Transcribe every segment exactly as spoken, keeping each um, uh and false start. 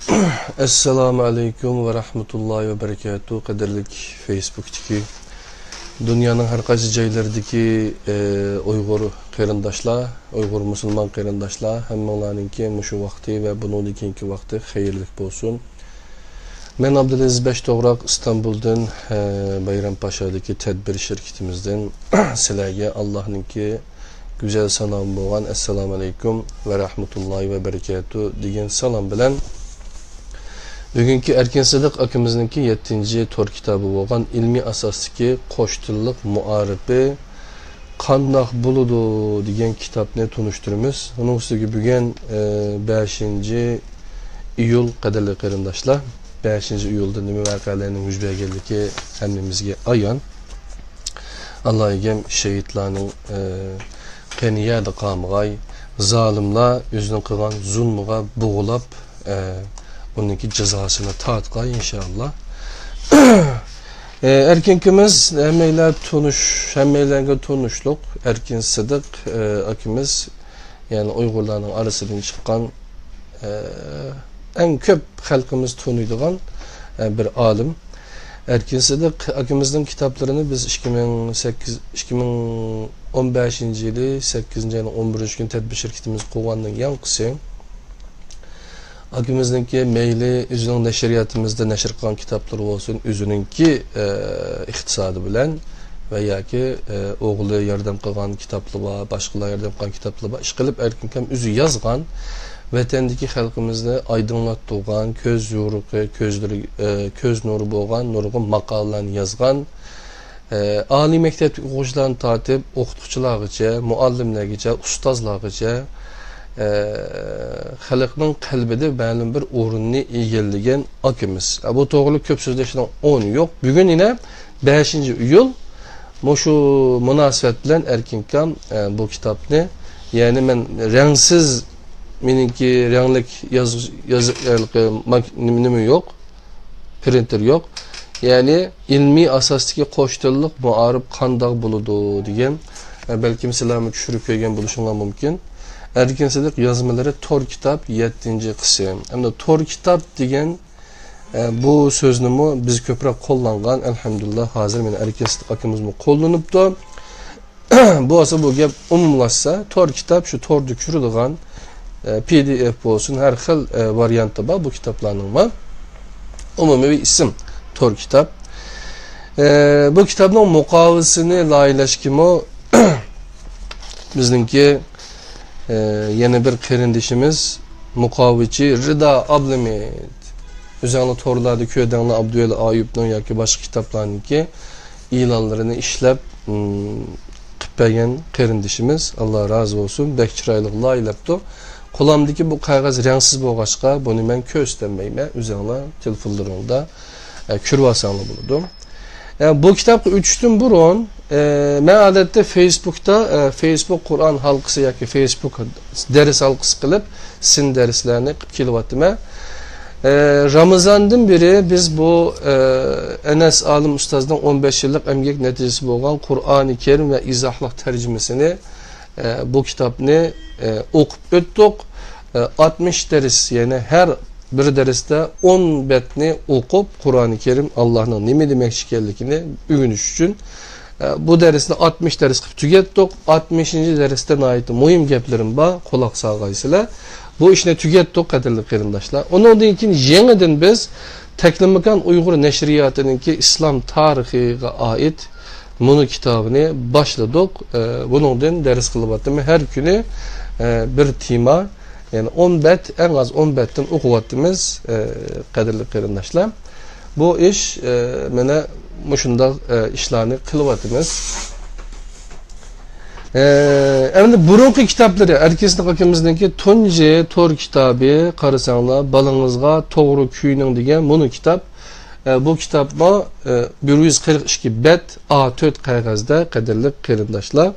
ئەسسالامۇ ئەلەيكۇم ۋە رەھمەتۇللاھى ۋە بەرىكاتۇھ. قەدىرلىك فېيسبۇكتىكى، دۇنيانىڭ ھەر قايسى جايلىرىدىكى، ئە، ئۇيغۇر قېرىنداشلار، ئۇيغۇر مۇسۇلمان قېرىنداشلار، ھەممىڭلارنىڭكى مۇشۇ ۋاقتى ۋە بۇنىڭدىن كېيىنكى ۋاقتى خەيرلىك بولسۇن. مەن ئابدۇلئەزىز بەش توغراق ئىستانبۇلدىن، ئە، بايرام پاشادىكى تەدبىر شىركىتىمىزدىن سىلەرگە ئاللاھنىڭكى گۈزەل سالامى بولغان ئەسسالامۇ ئەلەيكۇم ۋە رەھمەتۇللاھى ۋە بەرىكاتۇھ دېگەن سالام بىلەن، بۈگۈنكى ئەركىن سىدىق ئاكىمىزنىڭكى يەتتىنچى تور كىتابى بولغان ئىلمىي ئاساستىكى قوش تىللىق مائارىپى قانداق بولىدۇ دېگەن كىتابنى تونۇشتۇرىمىز. ئۇنىڭ ئۈستىگە بۈگۈن، ئە، بەشىنچى ئىيۇل، قەدىرلىك قېرىنداشلار. بەشىنچى ئىيۇلدا نېمە ۋەقەلەرنىڭ يۈز بەرگەنلىكى ھەممىمىزگە ئايان. ئاللاھىگەم شېھىتلارنىڭ، ئە، قېنى يەردە قالمىغاي، زالىملار ئۆزىنىڭ قىلغان زۇلمىغا بوغۇلاپ، ئە، ئۇنىڭكى جازاسىنى تارتقاي، ئىنشائاللا. ئە، ئەركىن ئاكىمىز، ھەممەيلەر تونۇش، ھەممەيلەرگە تونۇشلۇق ئەركىن سىدىق، ئە، ئاكىمىز، يەنى ئۇيغۇرلارنىڭ ئارىسىدىن چىققان، ئە، ئەڭ كۆپ خەلقىمىز تونۇيدىغان، ئە، بىر ئالىم. ئەركىن سىدىق ئاكىمىزنىڭ كىتابلىرىنى بىز ئىككى مىڭ سەككىز، ئىككى مىڭ ئون بەشىنچى يىلى سەككىزىنچى ئاينىڭ ئون بىرىنچى كۈنى تەدبىر شىركىتىمىز قۇرغاندىن يانقىسى ئاكىمىزنىڭكى مەيلى ئۆزىنىڭ نەشرىياتىمىزدا نەشر قىلغان كىتابلىرى بولسۇن، ئۆزىنىڭكى، ئە، ئىقتىسادى بىلەن ۋە ياكى، ئە، ئوغلى ياردەم قىلغان كىتابلىرى بار، باشقىلار ياردەم قىلغان كىتابلىرى بار. ئىشقىلىپ ئەركىن ئاكام ئۆزى يازغان، ۋەتەندىكى خەلقىمىزنى ئايدىڭلاتتۇرغان، كۆز يورۇقى، كۆزلىرى، ئە، كۆز نۇرى بولغان نۇرغۇن ماقالىلەرنى يازغان. ئە، ئالىي مەكتەپتىكى ئوقۇغۇچىلاردىن تارتىپ ئوقۇتقۇچىلارغىچە، مۇئەللىملەرگىچە، ئۇستازلارغىچە، ئە، خەلقنىڭ قەلبىدە مەلۇم بىر ئورۇننى ئىگىلىگەن ئاكىمىز. ئە، بۇ توغرىلىق كۆپ سۆزلەشنىڭ ئورنى يوق. بۈگۈن يەنە بەشىنچى ئىيۇل، مۇشۇ مۇناسىۋەت بىلەن ئەركىن ئاكام، ئە، بۇ كىتابنى، يەنى مەن رەڭسىز، مېنىڭكى رەڭلىك ياز-، ياز-، ھېلىقى ماك-، نېمە، نېمە يوق. پرىنتېر يوق. يەنى ئىلمىي ئاساستىكى قوش تىللىق مائارىپ قانداق بولىدۇ دېگەن، ئە، بەلكىم سىلەرمۇ چۈشۈرۈپ كۆرگەن بولۇشۇڭلار مۇمكىن. ئەركىن سىدىق يازمىلىرى تور كىتاب يەتتىنچى قىسىم. ئەمدى تور كىتاب دېگەن، ئە، بۇ سۆزنىمۇ بىز كۆپرەك قوللانغان، ئەلھەمدۇلىللا، ھازىر مانا ئەركىن سىدىق ئاكىمىزمۇ قوللىنىپتۇ. بولسا بۇ گەپ ئومۇملاشسا، تور كىتاب شۇ توردا كۆرىدىغان، ئە، پى دى ئېف بولسۇن، ھەر خىل، ئە، ۋارىيانتى بار بۇ كىتابلارنىڭمۇ. ئومۇمىي ئىسىم تور كىتاب. ئە، بۇ كىتابنىڭ مۇقاۋىسىنى لايىھەلەشكىمۇ بىزنىڭكى، ئە، يەنە بىر قېرىندىشىمىز مۇقاۋىچى رىدا ئابلىمىت. ئۆزەڭلار تورلاردا كۆردۈڭلار، ئابدۇۋەلى ئايۇپنىڭ ياكى باشقا كىتابلارنىڭكى ئېلانلىرىنى ئىشلەپ، ئىم، قىلىپ بەرگەن قېرىندىشىمىز، ئاللا رازى بولسۇن، بەك چىرايلىق لايىھەلەپتۇ. قولۇمدىكى بۇ قەغەز رەڭسىز بولغاچقا، بۇنى مەن كۆرسىتەلمەيمەن، ئۆزەڭلار تېلېفونلىرىڭدا، ئە، كۆرۈۋالساڭلار بولىدۇ. ئە، بۇ كىتابقا ئۆتۈشتىن بۇرۇن، ئە، مەن ئادەتتە فېيسبۇكتا، ئە، فېيسبۇك قۇرئان ھالقىسى ياكى فېيسبۇك دەرس ھالقىسى قىلىپ، سىن دەرسلەرنى قىلىپ كېلىۋاتىمەن. ئە، رامىزاندىن بېرى بىز بۇ، ئە، ئەنەس ئالىم ئۇستازنىڭ ئون بەش يىللىق ئەمگەك نەتىجىسى بولغان قۇرئانى كەرىم ۋە ئىزاھلىق تەرجىمىسىنى، ئە، بۇ كىتابنى، ئە، ئوقۇپ ئۆتتۇق. ئە، ئاتمىش دەرس، يەنى ھەر بىر دەرستە ئون بەتنى ئوقۇپ، قۇرئانى كەرىم ئاللانىڭ نېمە دېمەكچى ئىكەنلىكىنى ئۆگىنىش ئۈچۈن، ئە، بۇ دەرسنى ئاتمىش دەرس قىلىپ تۈگەتتۇق. ئاتمىشىنچى دەرستە ناھايىتى مۇھىم گەپلىرىم بار، قۇلاق سالغايسىلەر. بۇ ئىشنى تۈگەتتۇق، قەدىرلىك قېرىنداشلار. ئۇنىڭدىن كېيىن يېڭىدىن بىز تەكلىماكان ئۇيغۇر نەشرىياتىنىڭكى ئىسلام تارىخىغا ئائىت مۇنۇ كىتابىنى باشلىدۇق. ئە، بۇنىڭدىن دەرس قىلىۋاتىمەن ھەر كۈنى، ئە، بىر تېما، يەنى ئون بەت، ئەڭ ئاز ئون بەتتىن ئوقۇۋاتىمىز، ئە، قەدىرلىك قېرىنداشلار. بۇ ئىش، ئە، مانا مۇشۇنداق، ئە، ئىشلارنى قىلىۋاتىمىز. ئە، ئەمدى بۇرۇنقى كىتابلىرى، ئەركىن سىدىق ئاكىمىزنىڭكى تۇنجى تور كىتابى، قارىساڭلار، بالىڭىزغا توغرا كۆيۈنۈڭ دېگەن مۇنۇ كىتاب. ئە، بۇ كىتابمۇ، ئە، بىر يۈز قىرىق ئىككى بەت، ئا تۆت قەغەزدە، قەدىرلىك قېرىنداشلار.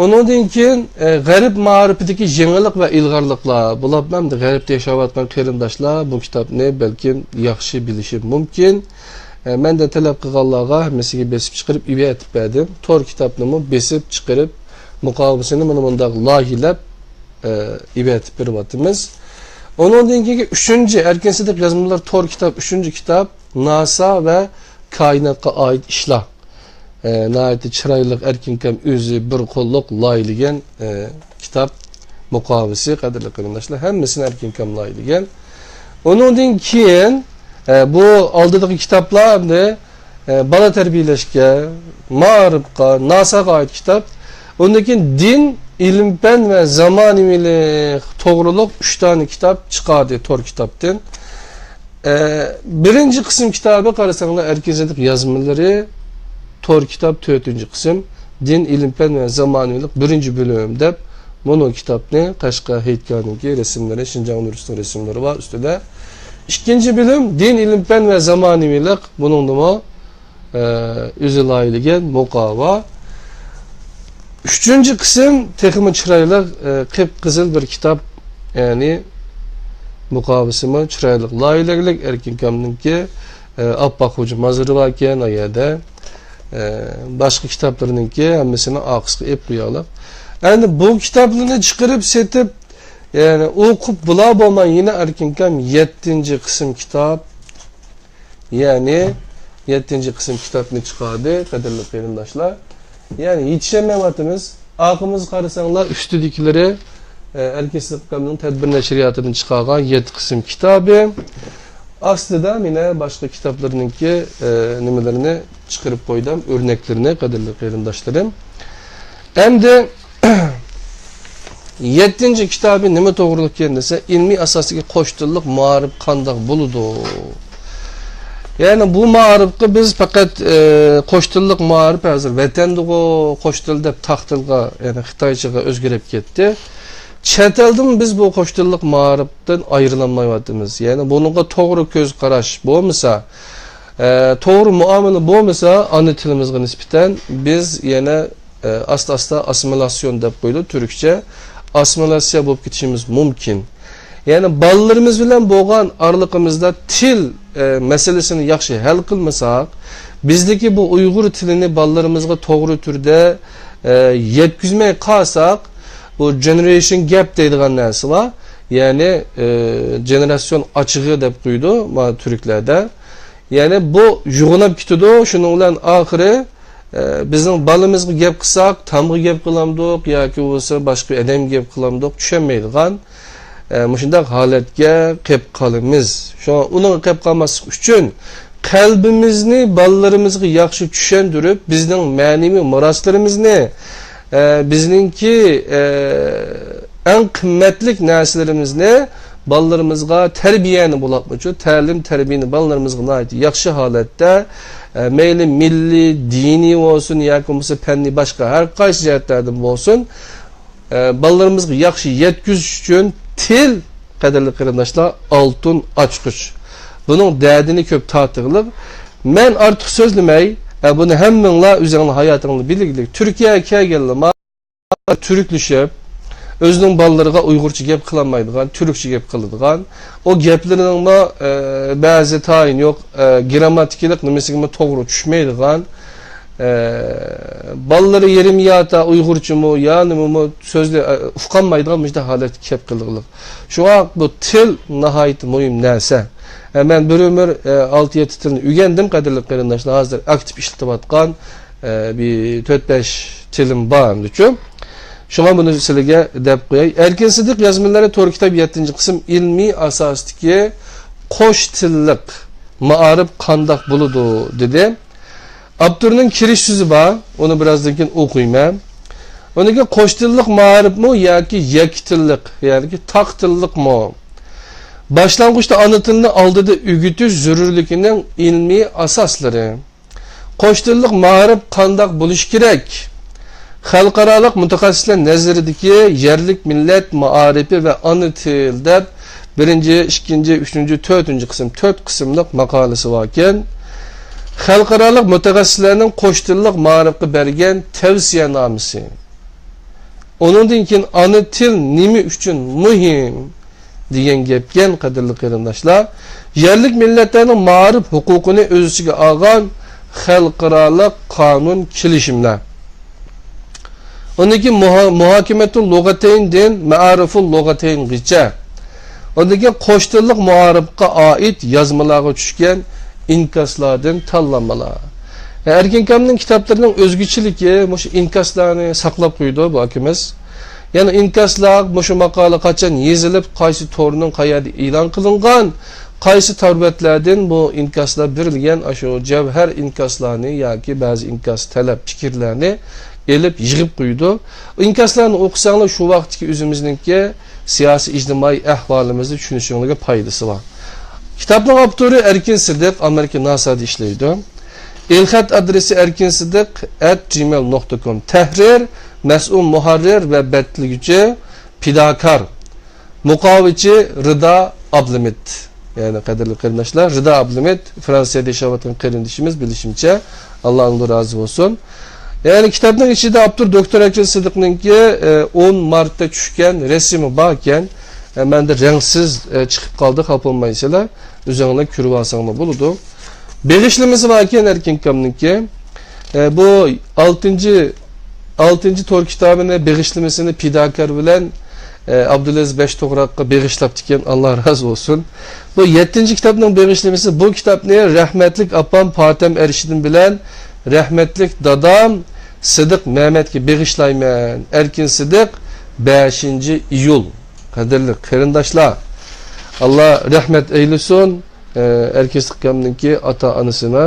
ئۇنىڭدىن كېيىن، ئە، غەرب مائارىپىدىكى يېڭىلىق ۋە ئىلغارلىقلار. بۇلار ئەمدى غەربتە ياشاۋاتقان قېرىنداشلار بۇ كىتابنى بەلكىم ياخشى بىلىشى مۇمكىن. ئە، مەندىن تەلەپ قىلغانلارغا ھەممىسىگە بېسىپ چىقىرىپ ئېۋەتىپ بەردىم. تور كىتابنىمۇ بېسىپ چىقىرىپ، مۇقاۋىسىنى مانا مۇنداق لايىھەلەپ، ئە، ئېۋەتىپ بېرىۋاتىمىز. ئۇنىڭدىن كېيىنكى ئۈچىنچى، ئەركىن سىدىق يازمىلىرى تور كىتاب، ئۈچىنچى كىتاب، ناسا ۋە كائىناتقا ئائىت ئىشلار. ئە، ناھايىتى چىرايلىق، ئەركىن ئاكام ئۆزى بىر قوللۇق لايىھەلىگەن، ئە، كىتاب مۇقاۋىسى، قەدىرلىك قېرىنداشلار. ھەممىسىنى ئەركىن ئاكام لايىھەلىگەن. ئۇنىڭدىن كېيىن، ئە، بۇ ئالدىدىكى كىتابلار ئەمدى، ئە، بالا تەربىيەلەشكە، مائارىپقا، ناساغا ئائىت كىتاب. ئۇندىن كېيىن دىن، ئىلىم-پەن ۋە زامانىۋىلىق توغرۇلۇق ئۈچ دانە كىتاب چىقاردى تور كىتابتىن. ئە، بىرىنچى قىسىم كىتابى قارىساڭلار، ئەركىن سىدىق يازمىلىرى، تور كىتاب، تۆتىنچى قىسىم، دىن، ئىلىم-پەن ۋە زامانىۋىلىق، بىرىنچى بۆلۈم دەپ، مۇنۇ كىتابنى قەشقەر ھېيتگاھنىڭكى رەسىملىرى، شىنجاڭ ئۇنىۋېرسىتېتىنىڭ رەسىملىرى بار ئۈستىدە. ئىككىنچى بۆلۈم، دىن، ئىلىم-پەن ۋە زامانىۋىلىق، بۇنىڭدىمۇ ئە، ئۆزى لايىھەلىگەن مۇقاۋا. ئۈچىنچى قىسىم تېخىمۇ چىرايلىق، ئە، قىپقىزىل بىر كىتاب، يەنى مۇقاۋىسىمۇ چىرايلىق، لايىھەلىك ئەركىن ئاكامنىڭكى، ئە، ئاپئاق خوجا مازىرى باركەن ئۇ يەردە. ئە، باشقا كىتابلىرىنىڭكى ھەممىسىنى ئارقىسىغا ئېلىپ قويايلى. ئەمدى بۇ كىتابلارنى چىقىرىپ سېتىپ، يەنى ئوقۇپ بولا بولماي يەنە ئەركىن ئاكام يەتتىنچى قىسىم كىتاب، يەنى يەتتىنچى قىسىم كىتابنى چىقاردى، قەدىرلىك قېرىنداشلار. يەنى يېتىشەلمەيۋاتىمىز. ئارقىمىزغا قارىساڭلار، ئۈستىدىكىلىرى، ئە، ئەركىن سىدىق ئاكامنىڭ تەدبىر نەشرىياتىدىن چىقارغان يەتتە قىسىم كىتابى. ئاستىدا مانا باشقا كىتابلىرىنىڭكى، ئە، نېمىلىرىنى چىقىرىپ قويدۇم، ئۆرنەكلىرىنى، قەدىرلىك قېرىنداشلىرىم. ئەمدى يەتتىنچى كىتابى نېمە توغرۇلۇق ئىكەن دېسە، ئىلمىي ئاساستىكى قوش تىللىق مائارىپ قانداق بولىدۇ؟ يەنى بۇ مائارىپقا بىز پەقەت، ئى، قوش تىللىق مائارىپ ھازىر ۋەتەندىغۇ قوش تىل دەپ تاق تىلغا، يەنى خىتايچىغا ئۆزگىرىپ كەتتى. چەت ئەلدىمۇ بىز بۇ قوش تىللىق مائارىپتىن ئايرىلالمايۋاتىمىز. يەنى بۇنىڭغا توغرا كۆز قاراش بولمىسا، ئە، توغرا مۇئامىلە بولمىسا، ئانا تىلىمىزغا نىسبەتەن بىز يەنە، ئە، ئاستا-ئاستا ئاسسىمىلياتسىيون دەپ قويىدۇ تۈركچە، ئاسسىمىلياتسىيە بولۇپ كېتىشىمىز مۇمكىن. يەنى بالىلىرىمىز بىلەن بولغان ئارىلىقىمىزدا تىل، ئە، مەسىلىسىنى ياخشى ھەل قىلمىساق، بىزدىكى بۇ ئۇيغۇر تىلىنى بالىلىرىمىزغا توغرا تۈردە، ئە، يەتكۈزمەي قالساق، بۇ جېنېرېيشن گەپ دەيدىغان نەرسە بار. يەنى، ئە، جېنېراتسىيون ئاچىقى دەپ قويىدۇ ما تۈركلەردە. يەنى بۇ يوغىناپ كېتىدۇ، شۇنىڭ بىلەن ئاخىرى، ئە، بىزنىڭ بالىمىزغا گەپ قىلساق، تامغا گەپ قىلامدۇق ياكى بولمىسا باشقا ئادەمگە گەپ قىلامدۇق، چۈشەنمەيدىغان، ئە، مۇشۇنداق ھالەتكە قېلىپ قالىمىز. شۇڭا ئۇنىڭغا قېلىپ قالماسلىق ئۈچۈن قەلبىمىزنى بالىلىرىمىزغا ياخشى چۈشەندۈرۈپ، بىزنىڭ مەنىۋى مىراسلىرىمىزنى، ئە، بىزنىڭكى، ئە، ئەڭ قىممەتلىك نەرسىلىرىمىزنى بالىلىرىمىزغا تەربىيەنى بولۇپمۇ شۇ تەلىم تەربىيەنى بالىلىرىمىزغا ناھايىتى ياخشى ھالەتتە، ئە، مەيلى مىللىي، دىنىي بولسۇن ياكى بولمىسا پەننىي باشقا ھەر قايسى جەھەتلەردىن بولسۇن، ئە، بالىلىرىمىزغا ياخشى يەتكۈزۈش ئۈچۈن تىل، قەدىرلىك قېرىنداشلار، ئالتۇن ئاچقۇچ. بۇنىڭ دەردىنى كۆپ تارتىغلىق. مەن ئارتۇق سۆزلىمەي، ئە، بۇنى ھەممىڭلار ئۆزۈڭلار ھاياتىڭلار بىلگىلىك. تۈركىيەگە كەلگەنلىما تۈركلىشىپ، ئۆزىنىڭ بالىلىرىغا ئۇيغۇرچە گەپ قىلالمايدىغان، تۈركچە گەپ قىلىدىغان، ئۇ گەپلىرىنىڭمۇ، ئە، بەزى تايىنى يوق، ئە، گىرامماتىكىلىق نېمىسىگىمۇ توغرا چۈشمەيدىغان، ئە، بالىلىرى يېرىم ياتا ئۇيغۇرچىمۇ يا نېمىمۇ سۆزلە-، ئە، ئۇقالمايدىغان مۇشۇنداق ھالەتكە كەپ قېلىغلىق. شۇڭا بۇ تىل ناھايىتى مۇھىم نەرسە. ئە، مەن بىر ئۆمۈر، ئە، ئالتە يەتتە تىلنى ئۆگەندىم، قەدىرلىك قېرىنداشلار. ھازىر ئاكتىپ ئىشلىتىۋاتقان، ئە، بىر تۆت بەش تىلىم بار ئەمدىچۇ. شۇڭا بۇنى سىلىگە دەپ قوياي. ئەركىن سىدىق يازمىلىرى تور كىتاب يەتتىنچى قىسىم ئىلمىي ئاساستىكى قوش تىللىق مائارىپ قانداق بولىدۇ دېدى. ئاپتورنىڭ كىرىش سۆزى بار، ئۇنى بىرازدىن كېيىن ئوقۇيمەن. ئۇنىڭ كېيىن قوش تىللىق مائارىپمۇ ياكى يەككە تىللىق، يەنى تاق تىللىقمۇ؟ باشلانغۇچتا ئانا تىلنى ئالدىدا ئۆگىتىش زۆرۈرلۈكىنىڭ ئىلمىي ئاساسلىرى. قوش تىللىق مائارىپ قانداق بولۇشى كېرەك؟ خەلقئارالىق مۇتەخەسسىسلەر نەزىرىدىكى يەرلىك مىللەت مائارىپى ۋە ئانا تىل دەپ بىرىنچى، ئىككىنچى، ئۈچىنچى، تۆتىنچى قىسىم، تۆت قىسىملىق ماقالىسى باركەن. خەلقئارالىق مۇتەخەسسىسلەرنىڭ قوش تىللىق مائارىپقا بەرگەن تەۋسىيەنامىسى. ئۇنىڭدىن كېيىن ئانا تىل نېمە ئۈچۈن مۇھىم؟ دېگەن گەپكەن، قەدىرلىك قېرىنداشلار. يەرلىك مىللەتلەرنىڭ مائارىپ ھوقۇقىنى ئۆز ئىچىگە ئالغان خەلقئارالىق قانۇن، كېلىشىملەر. ئۇنىڭدىن كېيىن مۇھا-، مۇھاكىمەتۇل لۇغەتەيندىن مائارىفۇل لۇغەتەينغىچە. ئاندىن كېيىن قوش تىللىق مائارىپقا ئائىت يازمىلارغا چۈشكەن ئىنكاسلاردىن تاللانمىلار. ئەركىن ئاكامنىڭ كىتابلىرىنىڭ ئۆزگىچىلىكى مۇشۇ ئىنكاسلارنى ساقلاپ قويىدۇ بۇ ئاكىمىز. يەنى ئىنكاسلار مۇشۇ ماقالە قاچان يېزىلىپ، قايسى تورنىڭ قەيەردە ئېلان قىلىنغان، قايسى تور بەتلەردىن بۇ ئىنكاسلار بېرىلگەن، ئاشۇ جەۋھەر ئىنكاسلارنى ياكى بەزى ئىنكاس تەلەپ پىكىرلەرنى ئېلىپ يىغىپ قويىدۇ. ئىنكاسلارنى ئوقۇساڭلار شۇ ۋاقىتتىكى ئۆزىمىزنىڭكى سىياسىي ئىجتىمائىي ئەھۋالىمىزنى چۈشىنىشىڭلارغا پايدىسى بار. كىتابنىڭ ئاپتورى ئەركىن سىدىق، ئامېرىكا ناسادا ئىشلەيدۇ. ئېلخەت ئادرېسى ئەركىن سىدىق ئەت جىمېيل نۇقتا كوم. تەھرىر، مەسئۇل مۇھەررىر ۋە بەتلىگۈچى پىداكار، مۇقاۋىچى رىدا ئابلىمىت. يەنى قەدىرلىك قېرىنداشلار، رىدا ئابلىمىت، فرانسىيەدە ياشاۋاتقان قېرىندىشىمىز، بىلىشىمچە، ئاللا ئۇنىڭدىن رازى بولسۇن. يەنى كىتابنىڭ ئىچىدە ئاپتور دوكتور ئەركىن سىدىقنىڭكى، ئە، ئون مارتتا چۈشكەن رەسىمى باركەن، ئە، مەندە رەڭسىز، ئە، چىقىپ قالدى، خاپا بولمايسىلەر. ئۆزۈڭلار كۆرۈۋالساڭلار بولىدۇ. بېغىشلىمىسى باركەن ئەركىن ئاكامنىڭكى. ئە، بۇ ئالتىنچى، ئالتىنچى تور كىتابىنى بېغىشلىمىسىنى پىداكار بىلەن، ئە، ئابدۇلئەزىز بەشتوغراققا بېغىشلاپتىكەن، ئاللا رازى بولسۇن. بۇ يەتتىنچى كىتابنىڭ بېغىشلىمىسى، بۇ كىتابنى رەھمەتلىك ئاپام پاتەم ئەرشىدىن بىلەن رەھمەتلىك دادام سىدىق مەمەتكە بېغىشلايمەن. ئەركىن سىدىق، بەشىنچى ئىيۇل. قەدىرلىك قېرىنداشلار، ئاللا رەھمەت ئەيلىسۇن. ئەركىن سىدىق ئاكامنىڭكى ئاتا-ئانىسىنا.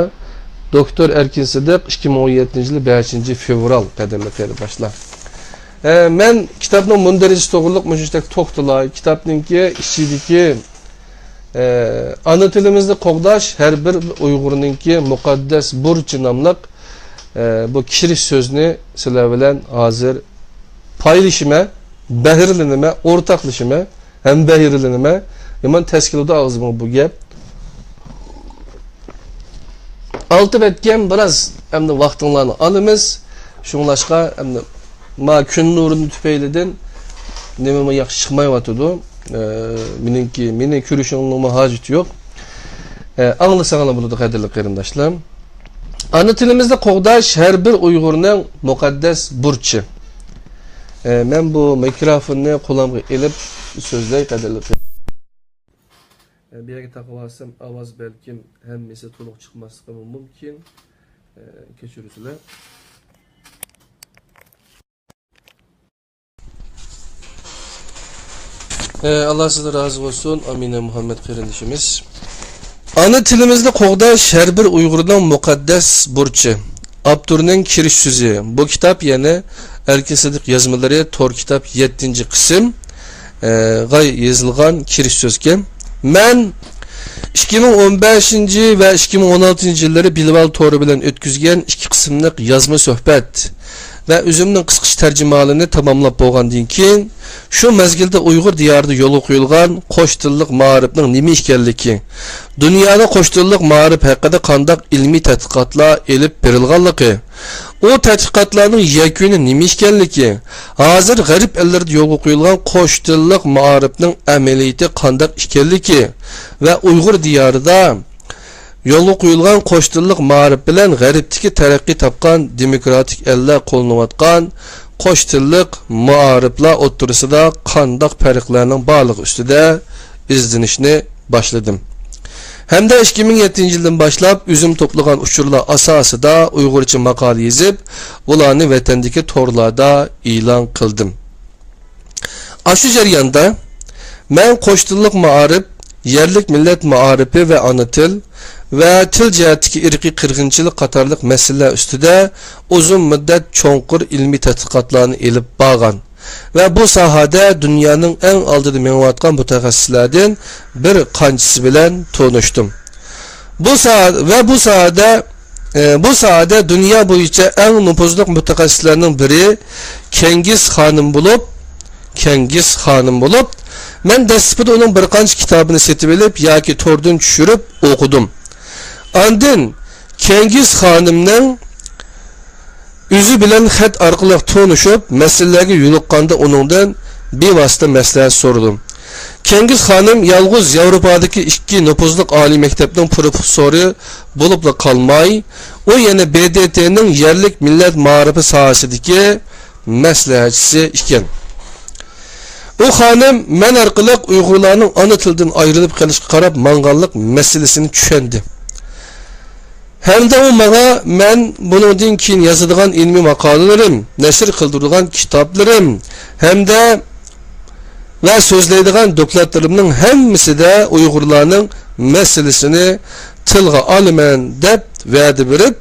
دوكتور ئەركىن سىدىق، ئىككى مىڭ ئون يەتتىنچى يىلى بەشىنچى فېۋرال، قەدىرلىك قېرىنداشلار. ئە، مەن كىتابنىڭ مۇندەرىجىسى توغرىلىق مۇشۇنچىلىك توختىلاي. كىتابنىڭكى ئىچىدىكى، ئە، ئانا تىلىمىزنى قوغداش ھەر بىر ئۇيغۇرنىڭكى مۇقەددەس بۇرچى ناملىق، ئە، بۇ كىرىش سۆزنى سىلەر بىلەن ھازىر پايلىشىمەن، بەھرىلىنىمەن، ئورتاقلىشىمەن. ھەم بەھرىلىنىمەن. يامان تەس كېلىدۇ ئاغزىمغا بۇ گەپ. ئالتە بەتكەن بىراز ئەمدى ۋاقتىڭلارنى ئالىمىز. شۇڭلاشقا ئەمدى ما كۈن نۇرىنىڭ تۈپەيلىدىن نېمىمۇ ياخشى چىقمايۋاتىدۇ. ئە، مېنىڭكى، مېنى كۆرۈشۈڭلارمۇ ھاجىتى يوق. ئە، ئاڭلىساڭلار بولىدۇ، قەدىرلىك قېرىنداشلار. ئانا تىلىمىزنى قوغداش ھەر بىر ئۇيغۇرنىڭ مۇقەددەس بۇرچى. ئە، مەن بۇ مىكروفوننى قولۇمغا ئېلىپ سۆزلەي، قەدىرلىك. ئە، بۇ يەرگە تاقىۋالسام، ئاۋاز بەلكىم ھەممىسى تولۇق چىقماسلىقىمۇ مۇمكىن. ئە، كەچۈرۈسىلەر. ئە، ئاللا سىزدىن رازى بولسۇن، ئامىنە مۇھەممەد قېرىندىشىمىز. ئانا تىلىمىزنى قوغداش ھەر بىر ئۇيغۇرنىڭ مۇقەددەس بۇرچى. ئاپتورنىڭ كىرىش سۆزى. بۇ كىتاب يەنە ئەركىن سىدىق يازمىلىرى تور كىتاب يەتتىنچى قىسىم، ئە، غا يېزىلغان كىرىش سۆزكەن. مەن ئىككى مىڭ ئون بەشىنچى ۋە ئىككى مىڭ ئون ئالتىنچى يىللىرى بىلىۋال تورى بىلەن ئۆتكۈزگەن ئىككى قىسىملىق يازما سۆھبەت ۋە ئۆزۈمنىڭ قىسقىچە تەرجىمىھالىنى تاماملاپ بولغاندىن كېيىن، شۇ مەزگىلدە ئۇيغۇر دىيارىدا يولغا قويۇلغان قوش تىللىق مائارىپنىڭ نېمە ئىكەنلىكى، دۇنيادا قوش تىللىق مائارىپ ھەققىدە قانداق ئىلمىي تەتقىقاتلار ئېلىپ بېرىلغانلىقى، ئۇ تەتقىقاتلارنىڭ يەكۈنى نېمە ئىكەنلىكى، ھازىر غەرب ئەللىرىدە يولغا قويۇلغان قوش تىللىق مائارىپنىڭ ئەمەلىيىتى قانداق ئىكەنلىكى ۋە ئۇيغۇر دىيارىدا يولغا قويۇلغان قوش تىللىق مائارىپ بىلەن غەربتىكى تەرەققىي تاپقان دېموكراتىك ئەللەر قوللىنىۋاتقان قوش تىللىق مائارىپلار ئوتتۇرىسىدا قانداق پەرقلەرنىڭ بارلىقى ئۈستىدە ئىزدىنىشنى باشلىدىم. ھەمدە ئىككى مىڭ يەتتىنچى يىلدىن باشلاپ ئۆزۈم توپلىغان ئۇچۇرلار ئاساسىدا ئۇيغۇرچە ماقالە يېزىپ، ئۇلارنى ۋەتەندىكى تورلاردا ئېلان قىلدىم. ئاشۇ جەرياندا مەن قوش تىللىق مائارىپ، يەرلىك مىللەت مائارىپى ۋە ئانا تىل ۋە تىل جەھەتتىكى ئىرقىي قىرغىنچىلىق قاتارلىق مەسىلىلەر ئۈستىدە ئۇزۇن مۇددەت چوڭقۇر ئىلمىي تەتقىقاتلارنى ئېلىپ بارغان ۋە بۇ ساھەدە دۇنيانىڭ ئەڭ ئالدىدا مېڭىۋاتقان مۇتەخەسسىسلەردىن بىر قانچىسى بىلەن تونۇشتۇم. بۇ ساھە-، ۋە بۇ ساھەدە، ئە، بۇ ساھەدە دۇنيا بويىچە ئەڭ نوپۇزلۇق مۇتەخەسسىسلەرنىڭ بىرى كەنگىز خانىم بولۇپ، كەنگىز خانىم بولۇپ، مەن دەسلىپىدە ئۇنىڭ بىر قانچە كىتابىنى سېتىۋېلىپ ياكى توردىن چۈشۈرۈپ ئوقۇدۇم. ئاندىن كەنگىز خانىمنىڭ ئۆزى بىلەن خەت ئارقىلىق تونۇشۇپ، مەسىلىلەرگە يولۇققاندا ئۇنىڭدىن بىۋاسىتە مەسلىھەت سورىدىم. كەنگىز خانىم يالغۇز ياۋروپادىكى ئىككى نوپۇزلۇق ئالىي مەكتەپنىڭ پروفېسسورى بولۇپلا قالماي، ئۇ يەنە ب د ت نىڭ يەرلىك مىللەت مائارىپى ساھەسىدىكى مەسلىھەتچىسى ئىكەن. ئۇ خانىم مەن ئارقىلىق ئۇيغۇرلارنىڭ ئانا تىلىدىن ئايرىلىپ قېلىشقا قاراپ ماڭغانلىق مەسىلىسىنى چۈشەندى. ھەمدە ئۇ ماڭا مەن بۇنىڭدىن كېيىن يازىدىغان ئىلمىي ماقالىلىرىم، نەشر قىلدۇرىدىغان كىتابلىرىم ھەمدە ۋە سۆزلەيدىغان دوكلاتلىرىمنىڭ ھەممىسىدە ئۇيغۇرلارنىڭ مەسىلىسىنى تىلغا ئالىمەن دەپ ۋەدە بېرىپ،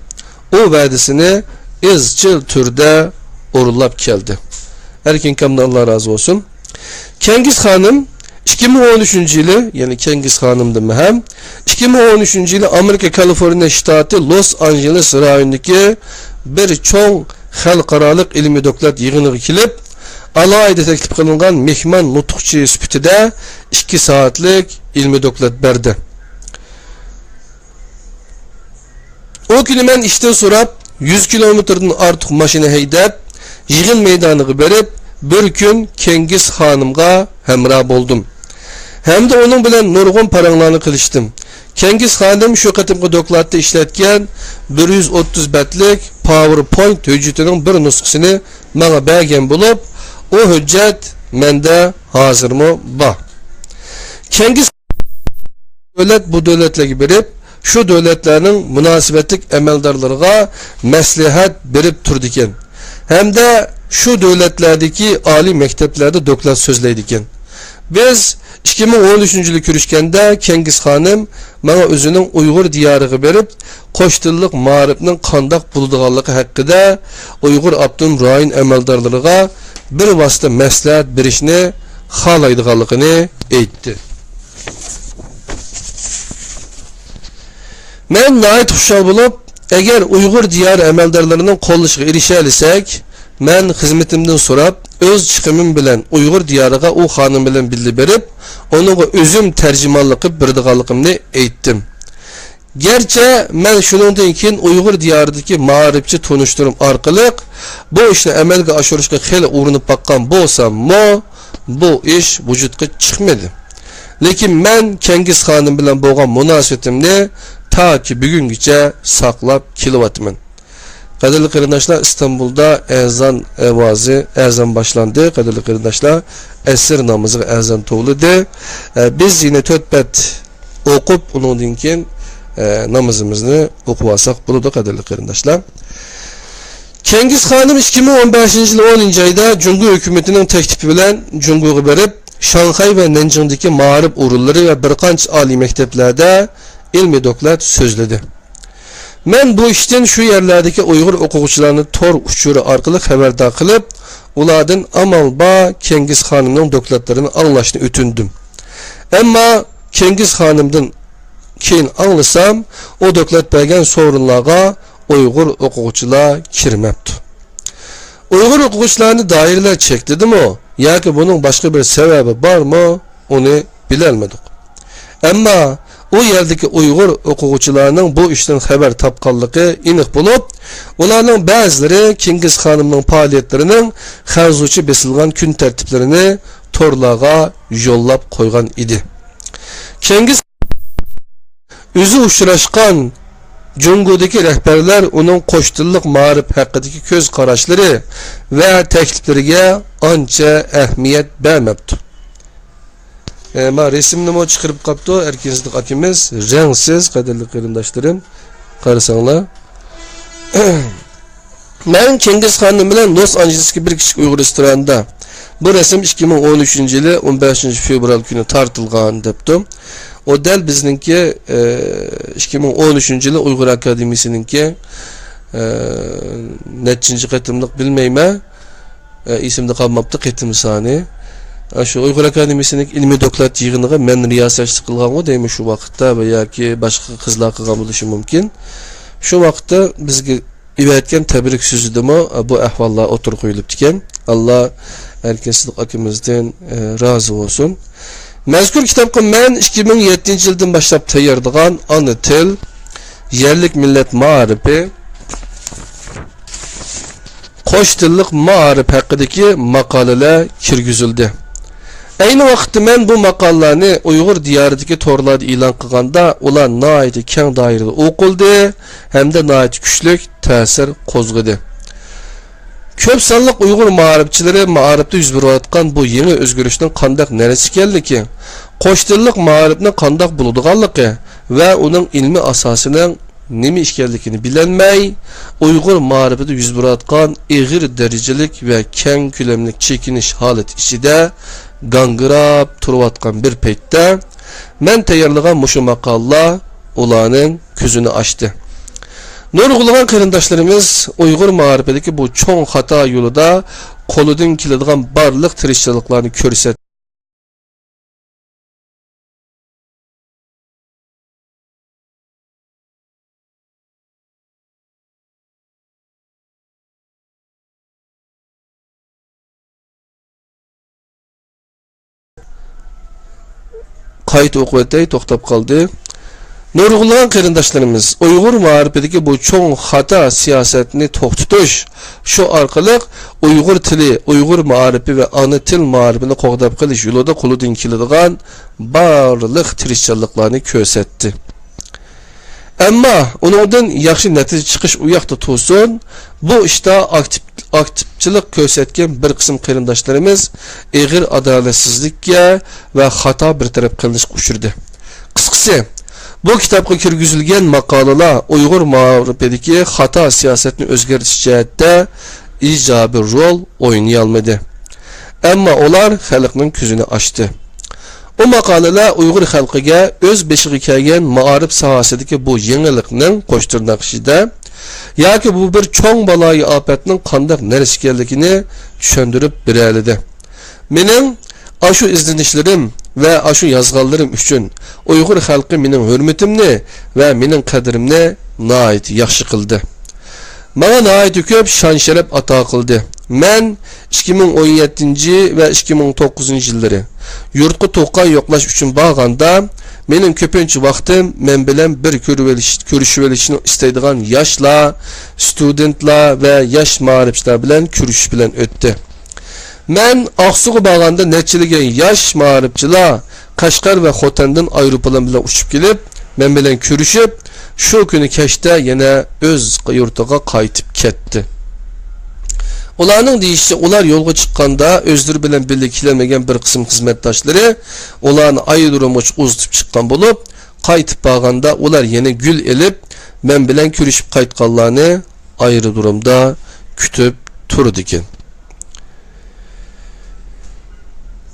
ئۇ ۋەدىسىنى ئىزچىل تۈردە ئورۇنلاپ كەلدى. ئەركىن ئاكامدىن ئاللا رازى بولسۇن. كەنگىز خانىم ئىككى مىڭ ئون ئۈچىنچى يىلى، يەنى كەنگىز خانىمدىنمۇ ھەم ئىككى مىڭ ئون ئۈچىنچى يىلى ئامېرىكا كالىفورنىيە شتاتى لوس ئانژېلېس رايونىدىكى بىر چوڭ خەلقئارالىق ئىلمىي دوكلات يىغىنىغا كېلىپ، ئالاھىدە تەكلىپ قىلىنغان مېھمان نۇتۇقچى سۈپىتىدە ئىككى سائەتلىك ئىلمىي دوكلات بەردى. ئۇ كۈنى مەن ئىشتىن سوراپ، يۈز كىلومېتىردىن ئارتۇق ماشىنا ھەيدەپ، يىغىن مەيدانىغا بېرىپ، بىر كۈن كەنگىز خانىمغا ھەمراھ بولدۇم ھەمدە ئۇنىڭ بىلەن نۇرغۇن پاراڭلارنى قىلىشتىم. كەنگىز خانىم شۇ قېتىمقى دوكلاتتا ئىشلەتكەن بىر يۈز ئوتتۇز بەتلىك پاۋېرپوينت ھۆججىتىنىڭ بىر نۇسخىسىنى ماڭا بەرگەن بولۇپ، ئۇ ھۆججەت مەندە ھازىرمۇ بار. كەنگىز دۆلەت بۇ دۆلەتلەرگە بېرىپ، شۇ دۆلەتلەرنىڭ مۇناسىۋەتلىك ئەمەلدارلىرىغا مەسلىھەت بېرىپ تۇرىدىكەن ھەمدە شۇ دۆلەتلەردىكى ئالىي مەكتەپلەردە دوكلات سۆزلەيدىكەن. بىز ئىككى مىڭ ئون ئۈچىنچى يىلى كۆرۈشكەندە، كەنگىز خانىم ماڭا ئۆزىنىڭ ئۇيغۇر دىيارىغا بېرىپ، قوش تىللىق مائارىپنىڭ قانداق بولىدىغانلىقى ھەققىدە ئۇيغۇر ئاپتونوم رايون ئەمەلدارلىرىغا بىر ۋاسىتە مەسلىھەت بېرىشنى خالايدىغانلىقىنى ئېيتتى. مەن ناھايىتى خۇشال بولۇپ، ئەگەر ئۇيغۇر دىيارى ئەمەلدارلىرىنىڭ قوللىشىغا ئېرىشەلىسەك، مەن خىزمىتىمدىن سوراپ، ئۆز چىقىمىم بىلەن ئۇيغۇر دىيارىغا ئۇ خانىم بىلەن بىللە بېرىپ، ئۇنىڭغا ئۆزۈم تەرجىمانلىق قىلىپ بېرىدىغانلىقىمنى ئېيتتىم. گەرچە مەن شۇنىڭدىن كېيىن ئۇيغۇر دىيارىدىكى مائارىپچى تونۇشلىرىم ئارقىلىق بۇ ئىشنى ئەمەلگە ئاشۇرۇشقا خېلى ئۇرۇنۇپ باققان بولساممۇ، بۇ ئىش ۋۇجۇدقا چىقمىدى. لېكىن مەن كەنگىز خانىم بىلەن بولغان مۇناسىۋىتىمنى تاكى بۈگۈنگىچە ساقلاپ كېلىۋاتىمەن. قەدىرلىك قېرىنداشلار، ئىستانبۇلدا ئەزان ئاۋازى، ئەزان باشلاندى. قەدىرلىك قېرىنداشلار، ئەسىر نامىزىغا ئەزان توۋلىدى. ئە، بىز يەنە تۆت بەت ئوقۇپ، ئۇنىڭدىن كېيىن، ئە، نامىزىمىزنى ئوقۇۋالساق بولىدۇ، قەدىرلىك قېرىنداشلار. كەنگىز خانىم ئىككى مىڭ ئون بەشىنچى يىل ئونىنچى ئايدا جۇڭگو ھۆكۈمىتىنىڭ تەكلىپى بىلەن جۇڭگوغا بېرىپ، شاڭخەي ۋە نەنجىڭدىكى مائارىپ ئورۇنلىرى ۋە بىر قانچە ئالىي مەكتەپلەردە ئىلمىي دوكلات سۆزلىدى. مەن بۇ ئىشتىن شۇ يەرلەردىكى ئۇيغۇر ئوقۇغۇچىلارنى تور ئۇچۇرى ئارقىلىق خەۋەردار قىلىپ، ئۇلاردىن ئامال بار كەنگىز خانىمنىڭ دوكلاتلىرىنى ئاڭلاشنى ئۆتۈندۈم. ئەمما كەنگىز خانىمدىن كېيىن ئاڭلىسام، ئۇ دوكلات بەرگەن سورۇنلارغا ئۇيغۇر ئوقۇغۇچىلار كىرمەپتۇ. ئۇيغۇر ئوقۇغۇچىلارنى دائىرىلەر چەكلىدىمۇ ياكى بۇنىڭ باشقا بىر سەۋەبى بارمۇ، ئۇنى بىلەلمىدۇق. ئەمما ئۇ يەردىكى ئۇيغۇر ئوقۇغۇچىلارنىڭ بۇ ئىشتىن خەۋەر تاپقانلىقى ئېنىق بولۇپ، ئۇلارنىڭ بەزىلىرى كېنگىز خانىمنىڭ پائالىيەتلىرىنىڭ خەنزۇچە بېسىلغان كۈن تەرتىپلىرىنى تورلارغا يوللاپ قويغان ئىدى. كېنگىز ئۆزى ئۇچراشقان جۇڭگودىكى رەھبەرلەر ئۇنىڭ قوش تىللىق مائارىپ ھەققىدىكى كۆز قاراشلىرى ۋە تەكلىپلىرىگە ئانچە ئەھمىيەت بەرمەپتۇ. ئە، ما رەسىمنىمۇ چىقىرىپ قاپتۇ ئەركىن سىدىق ئاكىمىز، رەڭسىز، قەدىرلىك قېرىنداشلىرىم، قارىساڭلار. مەن كېنگىز خانىم بىلەن لوس ئانژېلېستىكى بىر كىچىك ئۇيغۇر رېستورانىدا. بۇ رەسىم ئىككى مىڭ ئون ئۈچىنچى يىلى ئون بەشىنچى فېۋرال كۈنى تارتىلغان، دەپتۇ. ئۇ دەل بىزنىڭكى، ئە، ئىككى مىڭ ئون ئۈچىنچى يىلى ئۇيغۇر ئاكادېمىيىسىنىڭكى، ئە، نەچچىنچى قېتىملىق بىلمەيمەن. ئە، ئېسىمدە قالماپتۇ قېتىم سانى. ئە، شۇ ئۇيغۇر ئاكادېمىيىسىنىڭ ئىلمىي دوكلات يىغىنىغا مەن رىياسەتچىلىك قىلغانغۇ دەيمەن شۇ ۋاقىتتا ۋە ياكى باشقا قىزلار قىلغان بولۇشى مۇمكىن. شۇ ۋاقىتتا بىزگە ئېۋەتكەن تەبرىك سۆزىدىمۇ، ئە، بۇ ئەھۋاللار ئوتتۇرىغا قويۇلۇپتىكەن. ئاللا ئەركىن سىدىق ئاكىمىزدىن، ئە، رازى بولسۇن. مەزكۇر كىتابقا مەن ئىككى مىڭ يەتتىنچى يىلدىن باشلاپ تەييارلىغان ئانا تىل، يەرلىك مىللەت مائارىپى، قوش تىللىق مائارىپ ھەققىدىكى ماقالىلەر كىرگۈزۈلدى. ئەينى ۋاقىتتا مەن بۇ ماقالىلەرنى ئۇيغۇر دىيارىدىكى تورلاردا ئېلان قىلغاندا، ئۇلار ناھايىتى كەڭ دائىرىدە ئوقۇلدى ھەمدە ناھايىتى كۈچلۈك تەسىر قوزغىدى. كۆپ سانلىق ئۇيغۇر مائارىپچىلىرى مائارىپتا يۈز بېرىۋاتقان بۇ يېڭى ئۆزگىرىشنىڭ قانداق نەرسە ئىكەنلىكى، قوش تىللىق مائارىپنىڭ قانداق بولىدىغانلىقى ۋە ئۇنىڭ ئىلمىي ئاساسىنىڭ نېمە ئىكەنلىكىنى بىلەلمەي، ئۇيغۇر مائارىپىدا يۈز بېرىۋاتقان ئېغىر دەرىجىلىك ۋە كەڭ كۆلەملىك چېكىنىش ھالىتى ئىچىدە گاڭگىراپ تۇرۇۋاتقان بىر پەيتتە، مەن تەييارلىغان مۇشۇ ماقالىلەر ئۇلارنىڭ كۆزىنى ئاچتى. نۇرغۇنلىغان قېرىنداشلىرىمىز ئۇيغۇر مائارىپىدىكى بۇ چوڭ خاتا يولىدا قولىدىن كېلىدىغان بارلىق تىرىشچانلىقلارنى كۆرسەتتى. قايتا ئوقۇۋەتەي، توختاپ قالدى. نۇرغۇنلىغان قېرىنداشلىرىمىز ئۇيغۇر مائارىپىدىكى بۇ چوڭ خاتا سىياسەتنى توختىتىش، شۇ ئارقىلىق ئۇيغۇر تىلى، ئۇيغۇر مائارىپى ۋە ئانا تىل مائارىپىنى قوغداپ قېلىش يولىدا قولىدىن كېلىدىغان بارلىق تىرىشچانلىقلارنى كۆرسەتتى. ئەمما ئۇنىڭدىن ياخشى نەتىجە چىقىش ئۇ ياقتا تۇرسۇن، بۇ ئىشتا ئاكتىپ، ئاكتىپچىلىق كۆرسەتكەن بىر قىسىم قېرىنداشلىرىمىز ئېغىر ئادالەتسىزلىككە ۋە خاتا بىر تەرەپ قىلىنىشقا ئۇچرىدى. قىسقىسى، بۇ كىتابقا كىرگۈزۈلگەن ماقالىلەر ئۇيغۇر مائارىپىدىكى خاتا سىياسەتنى ئۆزگەرتىش جەھەتتە ئىجابىي رول ئوينىيالمىدى. ئەمما ئۇلار خەلقنىڭ كۆزىنى ئاچتى. ئۇ ماقالىلەر ئۇيغۇر خەلقىگە ئۆز بېشىغا كەلگەن مائارىپ ساھەسىدىكى بۇ يېڭىلىقنىڭ قوش تىرناق ئىچىدە ياكى بۇ بىر چوڭ بالايىئاپەتنىڭ قانداق نەرسە ئىكەنلىكىنى چۈشەندۈرۈپ بېرەلىدى. مېنىڭ ئاشۇ ئىزدىنىشلىرىم ۋە ئاشۇ يازغانلىرىم ئۈچۈن ئۇيغۇر خەلقى مېنىڭ ھۆرمىتىمنى ۋە مېنىڭ قەدرىمنى ناھايىتى ياخشى قىلدى. ماڭا ناھايىتى كۆپ شان-شەرەپ ئاتا قىلدى. مەن ئىككى مىڭ ئون يەتتىنچى ۋە ئىككى مىڭ توققۇزىنچى يىللىرى يۇرتقا تۇغقان يوقلاش ئۈچۈن بارغاندا، مېنىڭ كۆپىنچە ۋاقتىم مەن بىلەن بىر كۆرۈۋېلىش-، كۆرۈشۈۋېلىشنى ئىستەيدىغان ياشلار، ستۇدېنتلار ۋە ياش مائارىپچىلار بىلەن كۆرۈشۈش بىلەن ئۆتتى. مەن ئاقسۇغا بارغاندا نەچچىلىگەن ياش مائارىپچىلار قەشقەر ۋە خوتەندىن ئايروپىلان بىلەن ئۇچۇپ كېلىپ، مەن بىلەن كۆرۈشۈپ، شۇ كۈنى كەچتە يەنە ئۆز يۇرتىغا قايتىپ كەتتى. ئۇلارنىڭ دېيىشىچە، ئۇلار يولغا چىققاندا ئۆزلىرى بىلەن بىللە كېلەلمىگەن بىر قىسىم خىزمەتداشلىرى ئۇلارنى ئايرودرومغىچە ئۇزىتىپ چىققان بولۇپ، قايتىپ بارغاندا ئۇلار يەنە گۈل ئېلىپ، مەن بىلەن كۆرۈشۈپ قايتقانلارنى ئايرودرومدا كۈتۈپ تۇرىدىكەن.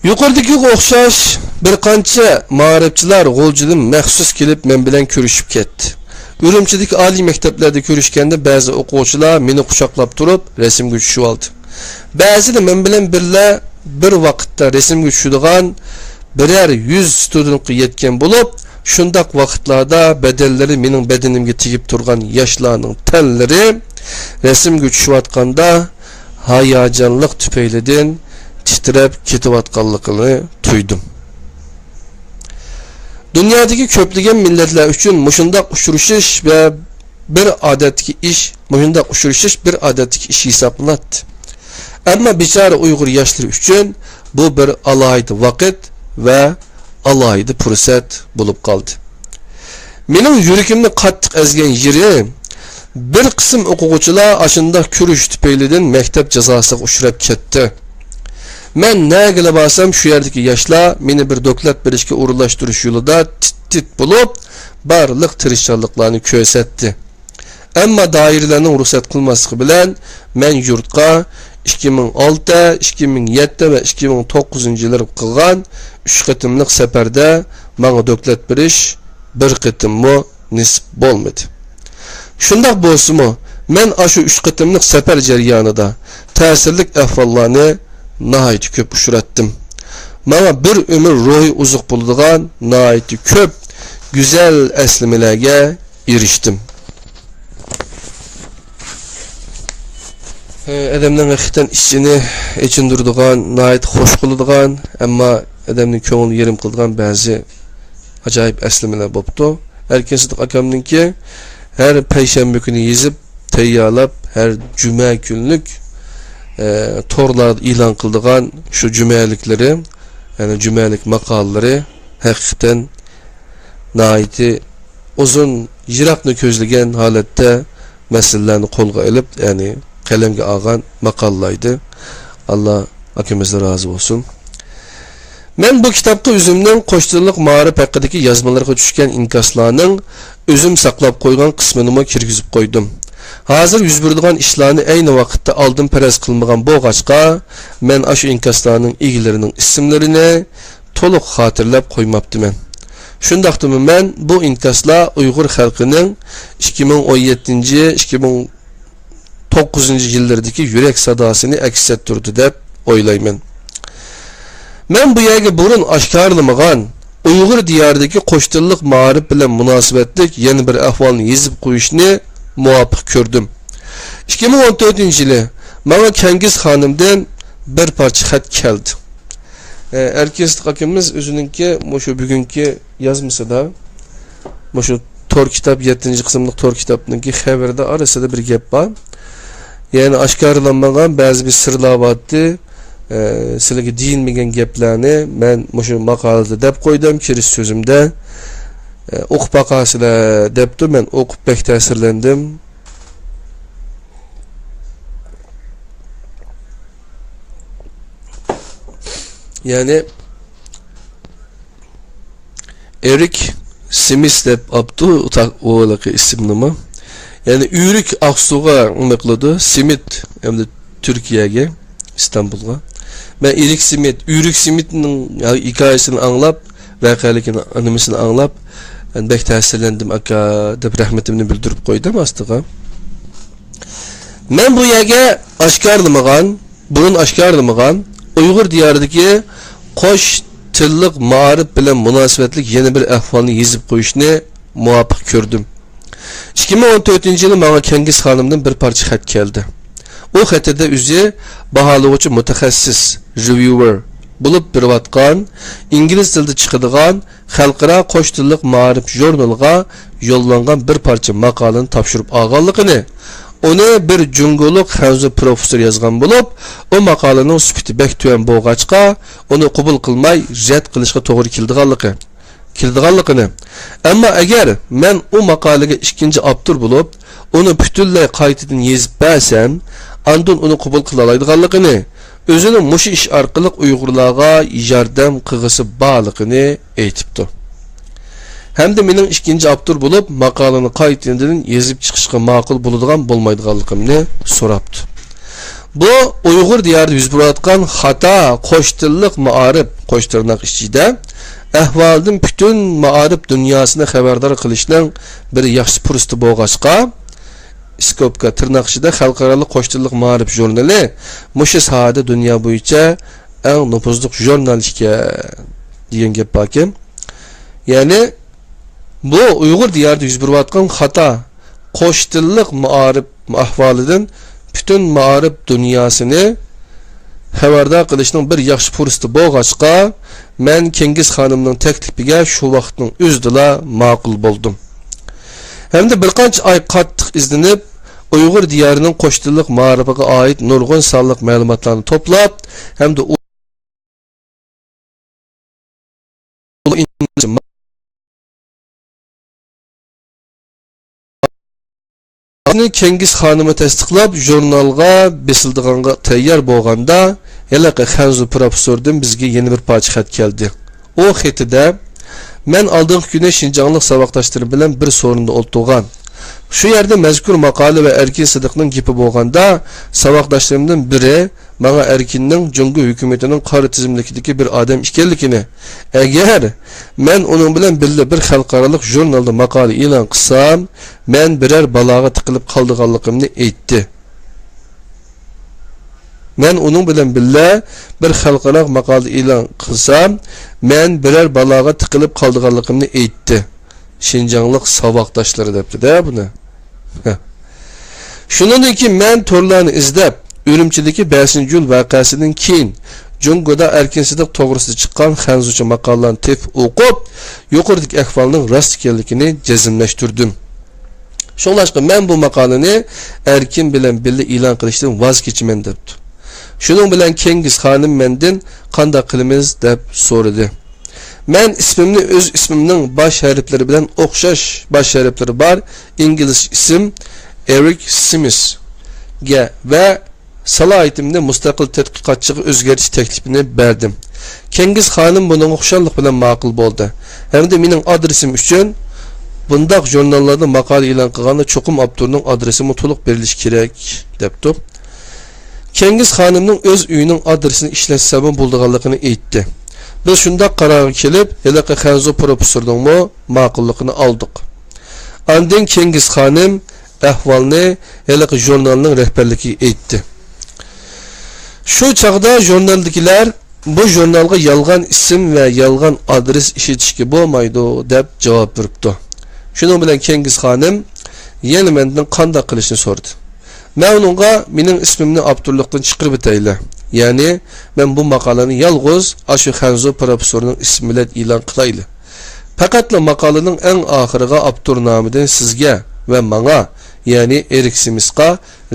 يۇقىرىدىكىگە ئوخشاش بىر قانچە مائارىپچىلار غۇلجىدىن مەخسۇس كېلىپ مەن بىلەن كۆرۈشۈپ كەتتى. ئۈرۈمچىدىكى ئالىي مەكتەپلەردە كۆرۈشكەندە بەزى ئوقۇغۇچىلار مېنى قۇچاقلاپ تۇرۇپ رەسىمگە چۈشۈۋالدى. بەزىدە مەن بىلەن بىللە بىر ۋاقىتتا رەسىمگە چۈشىدىغان بىرەر يۈز ستۇدېنتقا يەتكەن بولۇپ، شۇنداق ۋاقىتلاردا بەدەنلىرى مېنىڭ بەدىنىمگە تېگىپ تۇرغان ياشلارنىڭ تەنلىرى رەسىمگە چۈشۈۋاتقاندا ھاياجانلىق تۈپەيلىدىن تىترەپ كېتىۋاتقانلىقىنى تۇيدۇم. دۇنيادىكى كۆپلىگەن مىللەتلەر ئۈچۈن مۇشۇنداق ئۇچرىشىش ۋە بىر ئادەتتىكى ئىش، مۇشۇنداق ئۇچرىشىش بىر ئادەتتىكى ئىش ھېسابلىناتتى. ئەمما بىچارە ئۇيغۇر ياشلىرى ئۈچۈن بۇ بىر ئالاھىدە ۋاقىت ۋە ئالاھىدە پۇرسەت بولۇپ قالدى. مېنىڭ يۈرىكىمنى قاتتىق ئەزگەن يېرى، بىر قىسىم ئوقۇغۇچىلار ئاشۇنداق كۆرۈش تۈپەيلىدىن مەكتەپ جازاسىغا ئۇچراپ كەتتى. مەن نەگىلا بارسام، شۇ يەردىكى ياشلار مېنى بىر دوكلات بېرىشكە ئورۇنلاشتۇرۇش يولىدا تىت-تىت بولۇپ، بارلىق تىرىشچانلىقلارنى كۆرسەتتى. ئەمما دائىرىلەرنىڭ رۇخسەت قىلماسلىقى بىلەن مەن يۇرتقا ئىككى مىڭ ئالتە، ئىككى مىڭ يەتتە ۋە ئىككى مىڭ توققۇزىنچى يىللىرى قىلغان ئۈچ قېتىملىق سەپەردە ماڭا دوكلات بېرىش بىر قېتىممۇ نېسىپ بولمىدى. شۇنداق بولسىمۇ، مەن ئاشۇ ئۈچ قېتىملىق سەپەر جەريانىدا تەسىرلىك ئەھۋاللارنى ناھايىتى كۆپ ئۇچراتتىم. ماڭا بىر ئۆمۈر روھىي ئوزۇق بولىدىغان ناھايىتى كۆپ گۈزەل ئەسلىمىلەرگە ئېرىشتىم. ئادەمنىڭ ھەقىقەتەن ئىچىنى ئېچىندۇرىدىغان، ناھايىتى خۇش قىلىدىغان، ئەمما ئادەمنىڭ كۆڭلىنى يېرىم قىلىدىغان بەزى ئاجايىپ ئەسلىمىلەر بوپتۇ. ئەركىن سىدىق ئاكامنىڭكى ھەر پەيشەنبە كۈنى يېزىپ تەييارلاپ، ھەر جۈمە كۈنلۈك، ئە، تورلاردا ئېلان قىلىدىغان شۇ جۈمەلىكلىرى، يەنى جۈمەلىك ماقالىلىرى ھەقىقەتەن ناھايىتى ئۇزۇن، يىراقنى كۆزلىگەن ھالەتتە مەسىلىلەرنى قولغا ئېلىپ، يەنى قەلەمگە ئالغان ماقالىلار ئىدى. ئاللا ئاكىمىزدىن رازى بولسۇن. مەن بۇ كىتابقا ئۆزۈمنىڭ قوش تىللىق مائارىپ ھەققىدىكى يازمىلىرىغا چۈشكەن ئىنكاسلارنىڭ ئۆزۈم ساقلاپ قويغان قىسمىنىمۇ كىرگۈزۈپ قويدۇم. ھازىر يۈز بېرىدىغان ئىشلارنى ئەينى ۋاقىتتا ئالدىن پەرەز قىلمىغان بولغاچقا، مەن ئاشۇ ئىنكاسلارنىڭ ئىگىلىرىنىڭ ئىسىملىرىنى تولۇق خاتىرىلەپ قويماپتىمەن. شۇنداقتىمۇ مەن بۇ ئىنكاسلار ئۇيغۇر خەلقىنىڭ ئىككى مىڭ ئون يەتتىنچى، ئىككى مىڭ توققۇزىنچى يىللىرىدىكى يۈرەك ساداسىنى ئەكس ئەتتۈرىدۇ دەپ ئويلايمەن. مەن بۇ يەرگە بۇرۇن ئاشكارىلىمىغان ئۇيغۇر دىيارىدىكى قوش تىللىق مائارىپ بىلەن مۇناسىۋەتلىك يەنە بىر ئەھۋالنى يېزىپ قويۇشنى مۇۋاپىق كۆردۈم. ئىككى مىڭ ئون تۆتىنچى يىلى ماڭا كەنگىز خانىمدىن بىر پارچە خەت كەلدى. ئە، ئەركىن سىدىق ئاكىمىز ئۆزىنىڭكى مۇشۇ بۈگۈنكى يازمىسىدا، مۇشۇ تور كىتاب، يەتتىنچى قىسىملىق تور كىتابنىڭكى خەۋىرىدە ئارىسىدا بىر گەپ بار. يەنى ئاشكارىلانمىغان بەزى بىر سىرلار بارتى. ئە، سىلەرگە دېيىلمىگەن گەپلەرنى مەن مۇشۇ ماقالىدە دەپ قويدۇم، كىرىش سۆزۈمدە. ئە، ئوقۇپ باقارسىلەر دەپتۇ، مەن ئوقۇپ بەك تەسىرلەندىم. يەنى ئېرىك سىمىس دەپ ئاپتۇ ئۇ تا-، ئۇ ھېلىقى ئىسىمنىمۇ. يەنى ئۆرۈك ئاقسۇغا نېمە قىلىدۇ؟ سىمىت، ئەمدى تۈركىيەگە، ئىستانبۇلغا. مەن ئېرىك سىمىت، ئۆرۈك سىمىتنىڭ ھېكايىسىنى ئاڭلاپ، ۋەقەلىكىنى، نېمىسىنى ئاڭلاپ، مەن بەك تەسىرلەندىم، ئاكا، دەپ رەھمىتىمنى بىلدۈرۈپ قويدۇم ئاستىغا. مەن بۇ يەرگە ئاشكارىلىمىغان، بۇرۇن ئاشكارىلىمىغان ئۇيغۇر دىيارىدىكى قوش تىللىق مائارىپ بىلەن مۇناسىۋەتلىك يەنە بىر ئەھۋالنى يېزىپ قويۇشنى مۇۋاپىق كۆردۈم. ئىككى مىڭ ئون تۆتىنچى يىلى ماڭا كەنگىز خانىمدىن بىر پارچە خەت كەلدى. ئۇ خېتىدە ئۆزى باھالىغۇچى مۇتەخەسسىس، رېۋيۇۋېر، بولۇپ بېرىۋاتقان، ئىنگلىز تىلىدا چىقىدىغان خەلقئارا قوش تىللىق مائارىپ ژۇرنىلىغا يوللانغان بىر پارچە ماقالىنى تاپشۇرۇپ ئالغانلىقىنى، ئۇنى بىر جۇڭگولۇق خەنزۇ پروفېسسور يازغان بولۇپ، ئۇ ماقالىنىڭ سۈپىتى بەك تۆۋەن بولغاچقا، ئۇنى قوبۇل قىلماي رەت قىلىشقا توغرا كېلىدىغانلىقى، كېلىدىغانلىقىنى، ئەمما ئەگەر مەن ئۇ ماقالىگە ئىككىنچى ئاپتور بولۇپ، ئۇنى پۈتۈنلەي قايتىدىن يېزىپ بەرسەم، ئاندىن ئۇنى قوبۇل قىلالايدىغانلىقىنى، ئۆزىنىڭ مۇشۇ ئىش ئارقىلىق ئۇيغۇرلارغا ياردەم قىلغۇسى بارلىقىنى ئېيتىپتۇ. ھەمدە مېنىڭ ئىككىنچى ئاپتور بولۇپ، ماقالىنى قايتىدىن يېزىپ چىقىشقا ماقۇل بولىدىغان بولمايدىغانلىقىمنى سوراپتۇ. بۇ ئۇيغۇر دىيارىدا يۈز بېرىۋاتقان خاتا قوش تىللىق مائارىپ، قوش تىرناق ئىچىدە، ئەھۋالدىن پۈتۈن مائارىپ دۇنياسىنى خەۋەردار قىلىشنىڭ بىر ياخشى پۇرسىتى بولغاچقا، ئىسكوپكا، تىرناق ئىچىدە، خەلقئارالىق قوش تىللىق مائارىپ ژۇرنىلى مۇشۇ ساھەدە دۇنيا بويىچە ئەڭ نوپۇزلۇق ژۇرنال ئىكەن، دېگەن گەپ باركەن. يەنى، بۇ ئۇيغۇر دىيارىدا يۈز بېرىۋاتقان خاتا قوش تىللىق مائارىپ ئەھۋالىدىن پۈتۈن مائارىپ دۇنياسىنى خەۋەردار قىلىشنىڭ بىر ياخشى پۇرسىتى بولغاچقا، مەن كەنگىز خانىمنىڭ تەكلىپىگە شۇ ۋاقىتنىڭ ئۆزىدىلا ماقۇل بولدۇم. ھەمدە بىر قانچە ئاي قاتتىق ئىزدىنىپ، ئۇيغۇر دىيارىنىڭ قوش تىللىق مائارىپىغا ئائىت نۇرغۇن سانلىق مەلۇماتلارنى توپلاپ، ھەمدە ئۇ كەنگىز خانىمى تەستىقلاپ، ژۇرنالغا بېسىلىدىغانغا تەييار بولغاندا، ھېلىقى خەنزۇ پروفېسسوردىن بىزگە يەنە بىر پارچە خەت كەلدى. ئۇ خېتىدە، مەن ئالدىنقى كۈنى شىنجاڭلىق ساۋاقداشلىرىم بىلەن بىر سورۇندا ئولتۇرغان. شۇ يەردە مەزكۇر ماقالە ۋە ئەركىن سىدىقنىڭ گېپى بولغاندا، ساۋاقداشلىرىمدىن بىرى ماڭا ئەركىننىڭ جۇڭگو ھۆكۈمىتىنىڭ قارا تىزىملىكىدىكى بىر ئادەم ئىكەنلىكىنى، ئەگەر مەن ئۇنىڭ بىلەن بىللە بىر خەلقئارالىق ژۇرنالدا ماقالە ئېلان قىلسام، مەن بىرەر بالاغا تىقىلىپ قالىدىغانلىقىمنى ئېيتتى. مەن ئۇنىڭ بىلەن بىللە بىر خەلقئارالىق ماقالە ئېلان قىلسام، مەن بىرەر بالاغا تىقىلىپ قالىدىغانلىقىمنى ئېيتتى. شىنجاڭلىق ساۋاقداشلىرى دەپتۇ-دە بۇنى. شۇنىڭدىن كېيىن مەن تورلارنى ئىزدەپ، ئۈرۈمچىدىكى بەشىنچى ئىيۇل ۋەقەسىدىن كېيىن جۇڭگودا ئەركىن سىدىق توغرىسىدا چىققان خەنزۇچە ماقالىلارنى تېپىپ ئوقۇپ، يۇقىرىدىكى ئەھۋالنىڭ راست ئىكەنلىكىنى جەزملەشتۈردۈم. شۇڭلاشقا مەن بۇ ماقالىنى ئەركىن بىلەن بىللە ئېلان قىلىشتىن ۋاز كېچىمەن دەپتۇ. شۇنىڭ بىلەن كەنگىز خانىم مەندىن قانداق قىلىمىز دەپ سورىدى. مەن ئىسمىمنى ئۆز ئىسمىمنىڭ باش ھەرپلىرى بىلەن ئوخشاش باش ھەرپلىرى بار ئىنگلىزچە ئىسىم ئېرىك سىمىس گە ۋە سالاھىيىتىمنى مۇستەقىل تەتقىقاتچىغا ئۆزگەرتىش تەكلىپىنى بەردىم. كەنگىز خانىم بۇنىڭغا خۇشاللىق بىلەن ماقۇل بولدى ھەمدە مېنىڭ ئادرېسىم ئۈچۈن بۇنداق ژۇرناللاردا ماقالە ئېلان قىلغاندا چوقۇم ئاپتورنىڭ ئادرېسىمۇ تولۇق بېرىلىشى كېرەك، دەپتۇ. كەنگىز خانىمنىڭ ئۆز ئۆيىنىڭ ئادرېسىنى ئىشلەتسەممۇ بولىدىغانلىقىنى ئېيتتى. بىز شۇنداق قارارغا كېلىپ، ھېلىقى خەنزۇ پروفېسسورنىڭمۇ ماقۇللۇقىنى ئالدۇق. ئاندىن كەنگىز خانىم ئەھۋالنى ھېلىقى ژۇرنالنىڭ رەھبەرلىكىگە ئېيتتى. شۇ چاغدا ژۇرنالدىكىلەر، «بۇ ژۇرنالغا يالغان ئىسىم ۋە يالغان ئادرېس ئىشلىتىشكە بولمايدۇ» دەپ جاۋاب بېرىپتۇ. شۇنىڭ بىلەن كەنگىز خانىم يەنە مەندىن قانداق قىلىشنى سورىدى. مەن ئۇنىڭغا، «مېنىڭ ئىسمىمنى ئاپتورلۇقتىن چىقىرىۋېتەيلى، يەنى مەن بۇ ماقالىنى يالغۇز ئاشۇ خەنزۇ پروفېسسورنىڭ ئىسمى بىلەن ئېلان قىلايلى. پەقەتلا ماقالىنىڭ ئەڭ ئاخىرىغا ئاپتور نامىدىن سىزگە ۋە ماڭا، يەنى ئېرىك سىمىسقا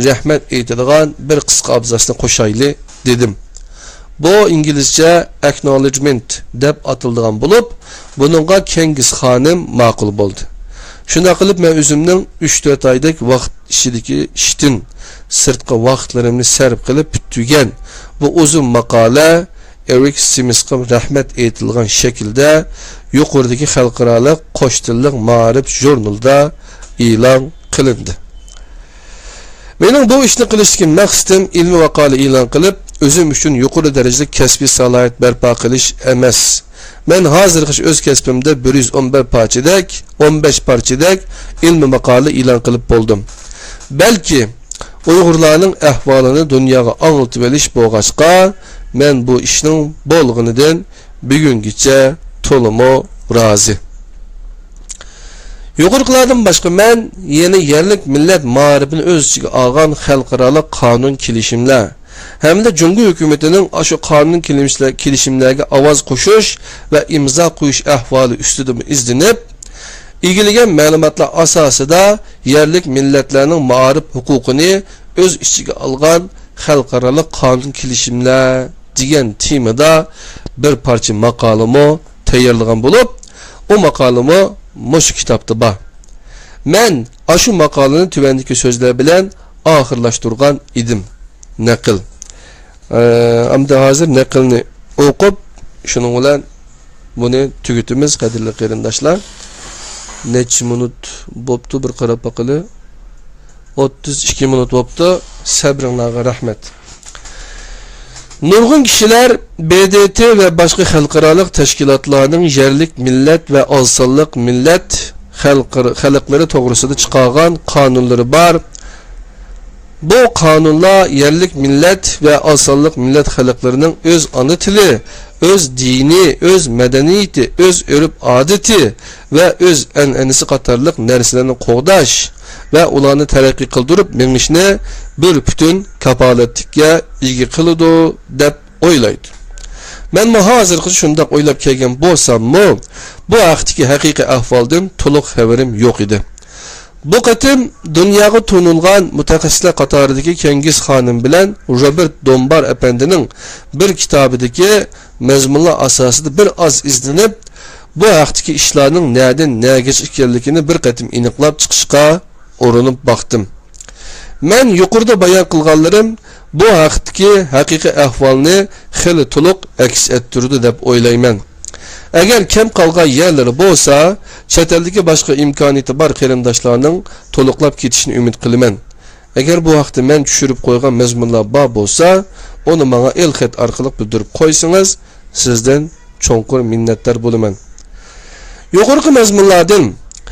رەھمەت ئېيتىدىغان بىر قىسقا ئابزاسنى قوشايلى» دېدىم. بۇ ئىنگلىزچە «ئەكنولېجمېنت» دەپ ئاتىلىدىغان بولۇپ، بۇنىڭغا كەنگىز خانىم ماقۇل بولدى. شۇنداق قىلىپ، مەن ئۆزۈمنىڭ ئۈچ تۆت ئايدەك ۋاقىت ئىچىدىكى ئىشتىن سىرتقى ۋاقىتلىرىمنى سەرپ قىلىپ پۈتتۈرگەن بۇ ئۇزۇن ماقالە ئېرىك سىمىسقا رەھمەت ئېيتىلغان شەكىلدە يۇقىرىدىكى خەلقئارالىق قوش تىللىق مائارىپ ژۇرنىلىدا ئېلان قىلىندى. مېنىڭ بۇ ئىشنى قىلىشتىكى مەقسىتىم ئىلمىي ماقالە ئېلان قىلىپ، ئۆزۈم ئۈچۈن يۇقىرى دەرىجىلىك كەسپىي سالاھىيەت بەرپا قىلىش ئەمەس. مەن ھازىرغىچە ئۆز كەسپىمدە بىر يۈز ئون بىر پارچىدەك، ئون بەش پارچىدەك ئىلمىي ماقالە ئېلان قىلىپ بولدۇم. بەلكى ئۇيغۇرلارنىڭ ئەھۋالىنى دۇنياغا ئاڭلىتىۋېلىش بولغاچقا، مەن بۇ ئىشنىڭ بولغىنىدىن بۈگۈنگىچە تولىمۇ رازى. يۇقىرىقىلاردىن باشقا، مەن يەنە يەرلىك مىللەت مائارىپىنى ئۆز ئىچىگە ئالغان خەلقئارالىق قانۇن، كېلىشىملەر ھەمدە جۇڭگو ھۆكۈمىتىنىڭ ئاشۇ قانۇن، كېلىمىشلەر-، كېلىشىملەرگە ئاۋاز قوشۇش ۋە ئىمزا قويۇش ئەھۋالى ئۈستىدىمۇ ئىزدىنىپ، ئىگىلىگەن مەلۇماتلار ئاساسىدا يەرلىك مىللەتلەرنىڭ مائارىپ ھوقۇقىنى ئۆز ئىچىگە ئالغان خەلقئارالىق قانۇن، كېلىشىملەر دېگەن تېمىدا بىر پارچە ماقالىمۇ تەييارلىغان بولۇپ، ئۇ ماقالىمۇ مۇشۇ كىتابتا بار. مەن ئاشۇ ماقالىنى تۆۋەندىكى سۆزلەر بىلەن ئاخىرلاشتۇرغان ئىدىم. نەقىل. ئە، ئەمدى ھازىر نەقىلنى ئوقۇپ، شۇنىڭ بىلەن بۇنى تۈگىتىمىز، قەدىرلىك قېرىنداشلار. نەچچە مىنۇت بوپتۇ، بىر قاراپ باقىلى. ئوتتۇز ئىككى مىنۇت بوپتۇ. سەبرىڭلارغا رەھمەت. نۇرغۇن كىشىلەر ب د ت ۋە باشقا خەلقئارالىق تەشكىلاتلارنىڭ يەرلىك مىللەت ۋە ئاز سانلىق مىللەت خەلق-، خەلقلىرى توغرىسىدا چىقارغان قانۇنلىرى بار. بۇ قانۇنلار يەرلىك مىللەت ۋە ئاز سانلىق مىللەت خەلقلىرىنىڭ ئۆز ئانا تىلى، ئۆز دىنى، ئۆز مەدەنىيىتى، ئۆز ئۆرپ-ئادىتى ۋە ئۆز ئەنئەنىسى قاتارلىق نەرسىلەرنى قوغداش ۋە ئۇلارنى تەرەققىي قىلدۇرۇپ مېڭىشنى بىر پۈتۈن كاپالەتلىككە ئىگە قىلىدۇ، دەپ ئويلايدۇ. مەنمۇ ھازىرغىچە شۇنداق ئويلاپ كەلگەن بولساممۇ، بۇ ھەقتىكى ھەقىقىي ئەھۋالدىن تولۇق خەۋىرىم يوق ئىدى. بۇ قېتىم دۇنياغا تونۇلغان مۇتەخەسسىسلەر قاتارىدىكى كەنگىز خانىم بىلەن روبېرت دونبار ئەپەندىنىڭ بىر كىتابىدىكى مەزمۇنلار ئاساسىدا بىر ئاز ئىزدىنىپ، بۇ ھەقتىكى ئىشلارنىڭ نەدىن نەگىچە ئىكەنلىكىنى بىر قېتىم ئېنىقلاپ چىقىشقا ئۇرۇنۇپ باقتىم. مەن يۇقىرىدا بايان قىلغانلىرىم بۇ ھەقتىكى ھەقىقىي ئەھۋالنى خېلى تولۇق ئەكس ئەتتۈرىدۇ دەپ ئويلايمەن. ئەگەر كەم قالغان يەرلىرى بولسا، چەت ئەلدىكى باشقا ئىمكانىيىتى بار قېرىنداشلارنىڭ تولۇقلاپ كېتىشىنى ئۈمىد قىلىمەن. ئەگەر بۇ ھەقتە مەن چۈشۈرۈپ قويغان مەزمۇنلار بار بولسا، ئۇنى ماڭا ئېلخەت ئارقىلىق بىلدۈرۈپ قويسىڭىز، سىزدىن چوڭقۇر مىننەتدار بولىمەن. يۇقىرىقى مەزمۇنلاردىن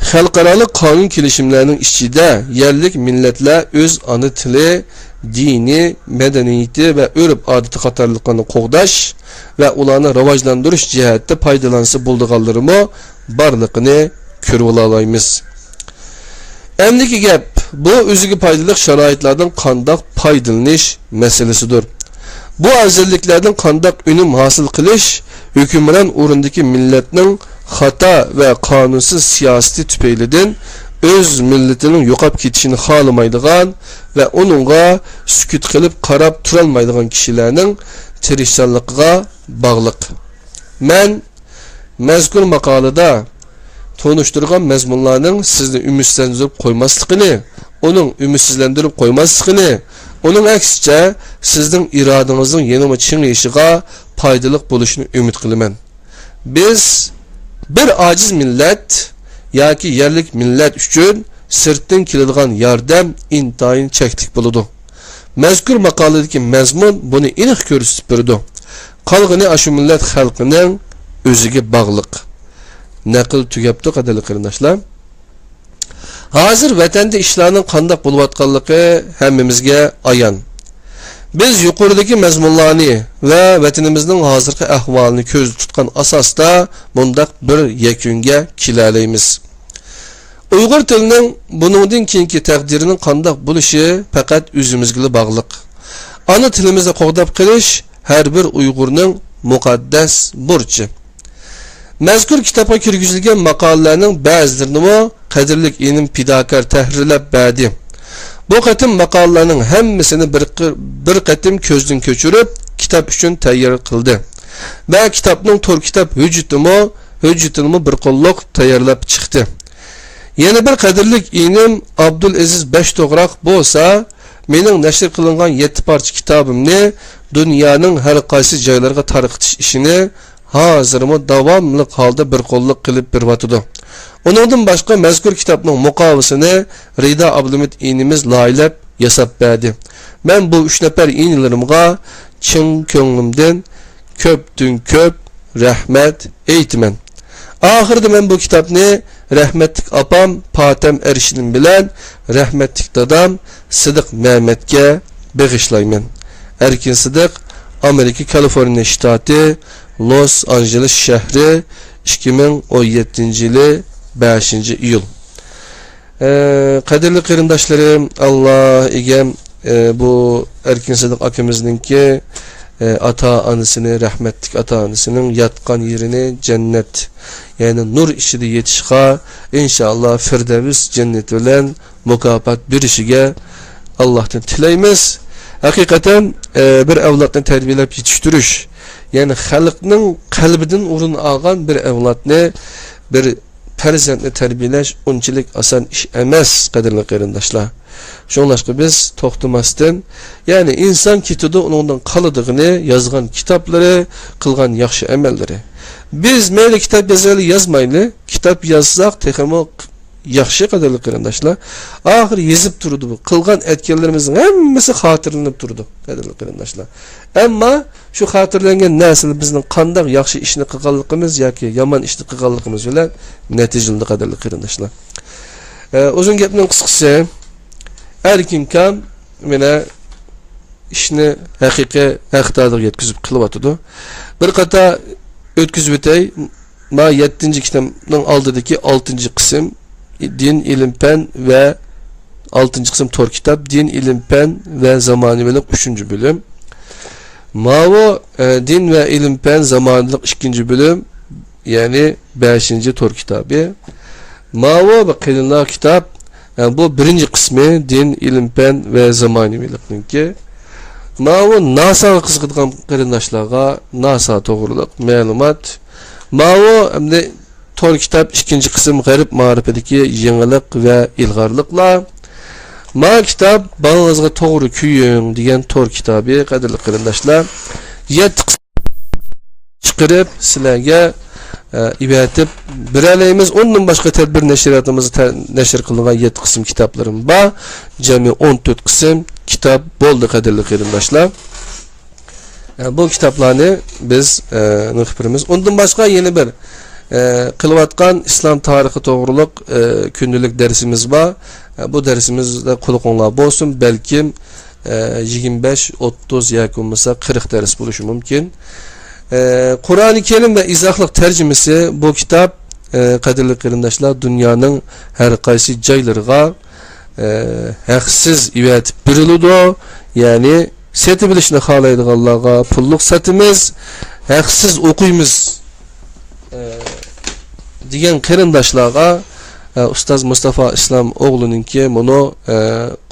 خەلقئارالىق قانۇن، كېلىشىملەرنىڭ ئىچىدە يەرلىك مىللەتلەر ئۆز ئانا تىلى، دىنى، مەدەنىيىتى ۋە ئۆرپ-ئادىتى قاتارلىقلارنى قوغداش ۋە ئۇلارنى راۋاجلاندۇرۇش جەھەتتە پايدىلانسا بولىدىغانلىرىمۇ بارلىقىنى كۆرۈۋالالايمىز. ئەمدىكى گەپ، بۇ ئۆزىگە پايدىلىق شارائىتلاردىن قانداق پايدىلىنىش مەسىلىسىدۇر. بۇ ئەۋزەللىكلەردىن قانداق ئۈنۈم ھاسىل قىلىش ھۆكۈمران ئورۇندىكى مىللەتنىڭ خاتا ۋە قانۇنسىز سىياسىتى تۈپەيلىدىن ئۆز مىللىتىنىڭ يوقاپ كېتىشىنى خالىمايدىغان ۋە ئۇنىڭغا سۈكۈت قىلىپ قاراپ تۇرالمايدىغان كىشىلەرنىڭ تىرىشچانلىقىغا باغلىق. مەن مەزكۇر ماقالىدا تونۇشتۇرغان مەزمۇنلارنىڭ سىزنى ئۈمىدسىزلەندۈرۈپ قويماسلىقىنى، ئۇنىڭ ئۈمىدسىزلەندۈرۈپ قويماسلىقىنى، ئۇنىڭ ئەكسىچە، سىزنىڭ ئىرادىڭىزنىڭ يەنىمۇ چىڭىيىشىغا پايدىلىق بولۇشىنى ئۈمىد قىلىمەن. بىز بىر ئاجىز مىللەت ياكى يەرلىك مىللەت ئۈچۈن سىرتتىن كېلىدىغان ياردەم ئىنتايىن چەكلىك بولىدۇ. مەزكۇر ماقالىدىكى مەزمۇن بۇنى ئېنىق كۆرسىتىپ بېرىدۇ. قالغىنى ئاشۇ مىللەت خەلقىنىڭ ئۆزىگە باغلىق. نەقىل تۈگەپتۇ، قەدىرلىك قېرىنداشلار. ھازىر ۋەتەندە ئىشلارنىڭ قانداق بولۇۋاتقانلىقى ھەممىمىزگە ئايان. بىز يۇقىرىدىكى مەزمۇنلارنى ۋە ۋەتىنىمىزنىڭ ھازىرقى ئەھۋالىنى كۆزدە تۇتقان ئاساستا مۇنداق بىر يەكۈنگە كېلەلەيمىز. ئۇيغۇر تىلىنىڭ بۇنىڭدىن كېيىنكى تەقدىرىنىڭ قانداق بولۇشى پەقەت ئۆزىمىزگىلا باغلىق. ئانا تىلىمىزنى قوغداپ قېلىش ھەر بىر ئۇيغۇرنىڭ مۇقەددەس بۇرچى. مەزكۇر كىتابقا كىرگۈزۈلگەن ماقالىلەرنىڭ بەزىلىرىنىمۇ قەدىرلىك ئىنىم پىداكار تەھرىرلەپ بەردى. بۇ قېتىم ماقالىلەرنىڭ ھەممىسىنى بىر قى-، بىر قېتىم كۆزدىن كۆچۈرۈپ، كىتاب ئۈچۈن تەييار قىلدى. ۋە كىتابنىڭ تور كىتاب ھۆججىتىمۇ، ھۆججىتىنىمۇ بىر قوللۇق تەييارلاپ چىقتى. يەنە بىر قەدىرلىك ئىنىم ئابدۇلئەزىز بەشتوغراق بولسا، مېنىڭ نەشر قىلىنغان يەتتە پارچە كىتابىمنى دۇنيانىڭ ھەر قايسى جايلىرىغا تارقىتىش ئىشىنى ھازىرمۇ داۋاملىق ھالدا بىر قوللۇق قىلىپ بېرىۋاتىدۇ. ئۇنىڭدىن باشقا، مەزكۇر كىتابنىڭ مۇقاۋىسىنى رىدا ئابلىمىت ئىنىمىز لايىھەلەپ ياساپ بەردى. مەن بۇ ئۈچ نەپەر ئىنىلىرىمغا چىن كۆڭلۈمدىن كۆپتىن كۆپ رەھمەت ئېيتىمەن. ئاخىرىدا مەن بۇ كىتابنى رەھمەتلىك ئاپام پاتەم ئەرشىدىن بىلەن رەھمەتلىك دادام سىدىق مەمەتكە بېغىشلايمەن. ئەركىن سىدىق، ئامېرىكا كالىفورنىيە شتاتى، لوس ئانژېلېس شەھىرى، ئىككى مىڭ ئون يەتتىنچى يىلى بەشىنچى ئىيۇل. ئە، قەدىرلىك قېرىنداشلىرىم، ئاللا ئىگەم، ئە، بۇ ئەركىن سىدىق ئاكىمىزنىڭكى، ئە، ئاتا-ئانىسىنى، رەھمەتلىك ئاتا-ئانىسىنىڭ ياتقان يېرىنى جەننەت، يەنى نۇر ئىچىدە يېتىشىغا ئىنشائاللا فىردەۋس جەننىتى بىلەن مۇكاپات بېرىشىگە ئاللاھتىن تىلەيمىز. ھەقىقەتەن، ئە، بىر ئەۋلادنى تەربىيەلەپ يېتىشتۈرۈش، يەنى خەلقنىڭ قەلبىدىن ئورۇن ئالغان بىر ئەۋلادنى، بىر پەرزەنتنى تەربىيەلەش ئۇنچىلىك ئاسان ئىش ئەمەس، قەدىرلىك قېرىنداشلار. شۇڭلاشقا بىز توختىماستىن، يەنى ئىنسان كېتىدۇ، ئۇنىڭدىن قالىدىغىنى يازغان كىتابلىرى، قىلغان ياخشى ئەمەللىرى. بىز مەيلى كىتاب يازايلى، يازمايلى، كىتاب يازساق تېخىمۇ ياخشى، قەدىرلىك قېرىنداشلار. ئاخىرى يېزىپ تۇرىدۇ بۇ. قىلغان ئەتكەنلىرىمىزنىڭ ھەممىسى خاتىرىلىنىپ تۇرىدۇ، قەدىرلىك قېرىنداشلار. ئەمما شۇ خاتىرىلەنگەن نەرسىلەر بىزنىڭ قانداق ياخشى ئىشنى قىلغانلىقىمىز ياكى يامان ئىشنى قىلغانلىقىمىز بىلەن نەتىجىلىنىدۇ، قەدىرلىك قېرىنداشلار. ئە، ئۇزۇن گەپنىڭ قىسقىسى، ئەركىن ئاكام مانا ئىشنى ھەقىقىي ھەقدارىغا يەتكۈزۈپ قىلىۋاتىدۇ. بىر قاتا ئۆتكۈزۈپ ئۆتەي، ما يەتتىنچى كىتابنىڭ ئالدىدىكى ئالتىنچى قىسىم، دىن، ئىلىم، پەن ۋە ئالتىنچى قىسىم تور كىتاب، دىن، ئىلىم، پەن ۋە زامانىۋىلىق، ئۈچىنچى بۆلۈم. ماۋۇ، ئە، دىن ۋە ئىلىم، پەن، زامانىۋىلىق، ئىككىنچى بۆلۈم، يەنى بەشىنچى تور كىتابى. ماۋۇ بىر قېلىنراق كىتاب، ئە، بۇ بىرىنچى قىسمى، دىن، ئىلىم، پەن ۋە زامانىۋىلىقنىڭكى. ماۋۇ ناساغا قىزىقىدىغان قېرىنداشلارغا ناسا توغرۇلۇق مەلۇمات. ماۋۇ ئەمدى تور كىتاب، ئىككىنچى قىسىم، غەرب مائارىپىدىكى يېڭىلىق ۋە ئىلغارلىقلار. ما كىتاب، بالىڭىزغا توغرا كۆيۈڭ دېگەن تور كىتابى، قەدىرلىك قېرىنداشلار. يەتتە قىسىم چىقىرىپ سىلەرگە، ئە، ئەۋەتىپ بېرەلەيمىز. ئۇندىن باشقا تەدبىر نەشرىياتىمىزدا تە-، نەشر قىلىنغان يەتتە قىسىم كىتابلىرىم بار. جەمئىي ئون تۆت قىسىم كىتاب بولدى، قەدىرلىك قېرىنداشلار. ئە، بۇ كىتابلارنى بىز، ئە، نېقىپ بېرىمىز. ئۇندىن باشقا يەنە بىر، ئە، قىلىۋاتقان ئىسلام تارىخى توغرۇلۇق، ئە، كۈندىلىك دەرسىمىز بار. ئە، بۇ دەرسىمىزدە قۇلىقىڭلار بولسۇن، بەلكىم، ئە، يىگىرمە بەش، ئوتتۇز ياكى بولمىسا قىرىق دەرس بولۇشى مۇمكىن. ئە، قۇرئانى كەرىم ۋە ئىزاھلىق تەرجىمىسى، بۇ كىتاب، ئە، قەدىرلىك قېرىنداشلار، دۇنيانىڭ ھەر قايسى جايلىرىغا ئە، ھەقسىز ئەۋەتىپ بېرىلىدۇ. يەنى سېتىۋېلىشنى خالايدىغانلارغا پۇللۇق ساتىمىز، ھەقسىز ئوقۇيمىز، ئە، دېگەن قېرىنداشلارغا، ئە، ئۇستاز مۇستافا ئىسلام ئوغلىنىڭكى مۇنۇ، ئە،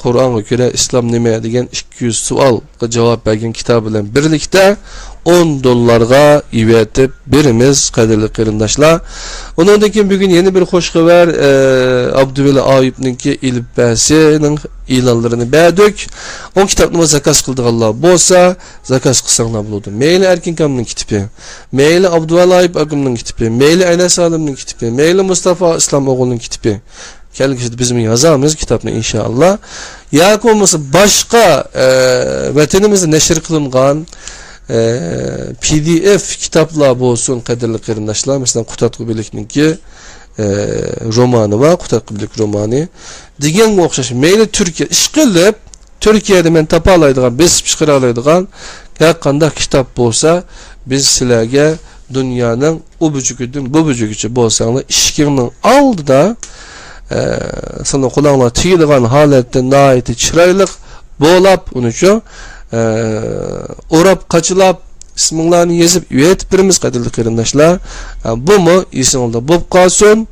قۇرئانغا كۆرە ئىسلام نېمە دېگەن ئىككى يۈز سوئالغا جاۋاب بەرگەن كىتابى بىلەن بىرلىكتە ئون دوللارغا ئېۋەتىپ بېرىمىز، قەدىرلىك قېرىنداشلار. ئۇنىڭدىن كېيىن بۈگۈن يەنە بىر خوش خەۋەر، ئە، ئابدۇۋەلى ئايۇپنىڭكى ئېلىپبەسىنىڭ ئېلانلىرىنى بەردۇق. ئۇ كىتابنىمۇ زاكاز قىلىدىغانلار بولسا، زاكاز قىلساڭلار بولىدۇ. مەيلى ئەركىن كامىلنىڭ كىتابى، مەيلى ئابدۇۋەلى ئايۇپ ئاكامنىڭ كىتابى، مەيلى ئەينەس ئالىمنىڭ كىتابى، مەيلى مۇستافا ئىسلام ئوغۇلنىڭ كىتابى. كەلگۈسىدە بىزمۇ يازارمىز كىتابنى، ئىنشائاللا. ياكى بولمىسا باشقا، ئە، ۋەتىنىمىزدە نەشر قىلىنغان، ئە، پى دى ئېف كىتابلار بولسۇن، قەدىرلىك قېرىنداشلار. مەسىلەن، قۇتادغۇ بىلىكنىڭكى، ئە، رومانى بار، قۇتادغۇ بىلىك رومانى دېگەنگە ئوخشاش. مەيلى تۈركىيە، ئىشقىلىپ، تۈركىيەدە مەن تاپالايدىغان، بېسىپ چىقىرالايدىغان ھەر قانداق كىتاب بولسا، بىز سىلەرگە دۇنيانىڭ ئۇ بۇرجىكىدىن بۇ بۇرجىكىچە بولساڭلار، ئىشىكىڭنىڭ ئالدىدا، ئە، سېنىڭ قۇلاقلىرىڭ تېگىدىغان ھالەتتە ناھايىتى چىرايلىق بولاپ، ئۇنى شۇ، ئە، ئوراپ قاچىلاپ، ئىسمىڭلارنى يېزىپ ئېۋەتىپ بېرىمىز، قەدىرلىك قېرىنداشلار. ئە، بۇمۇ ئېسىڭلاردا بولۇپ قالسۇن.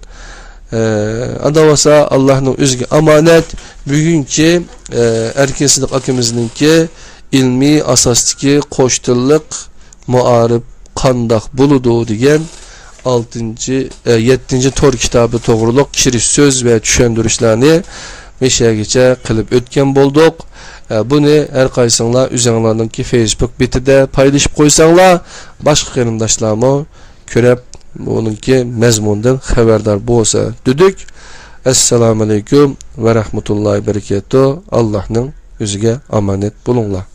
ئە، ئاندا بولسا ئاللاھنىڭ ئۆزىگە ئامانەت. بۈگۈنكى، ئە، ئەركىن سىدىق ئاكىمىزنىڭكى ئىلمىي ئاساستىكى قوش تىللىق مائارىپ قانداق بولىدۇ دېگەن ئالتىنچى، ئە، يەتتىنچى تور كىتابى توغرۇلۇق كىرىش سۆز ۋە چۈشەندۈرۈشلەرنى مۇشۇ يەرگىچە قىلىپ ئۆتكەن بولدۇق. ئە، بۇنى ھەر قايسىڭلار ئۆزۈڭلارنىڭكى فېيسبۇك بېتىدە پايلىشىپ قويساڭلار، باشقا قېرىنداشلارمۇ كۆرۈپ، ئۇنىڭكى مەزمۇنىدىن خەۋەردار بولسا دېدۇق. ئەسسالامۇئەلەيكۇم ۋە رەھمەتۇللاھى ۋە بەرىكاتۇھ. ئاللاھنىڭ ئۆزىگە ئامانەت بولۇڭلار.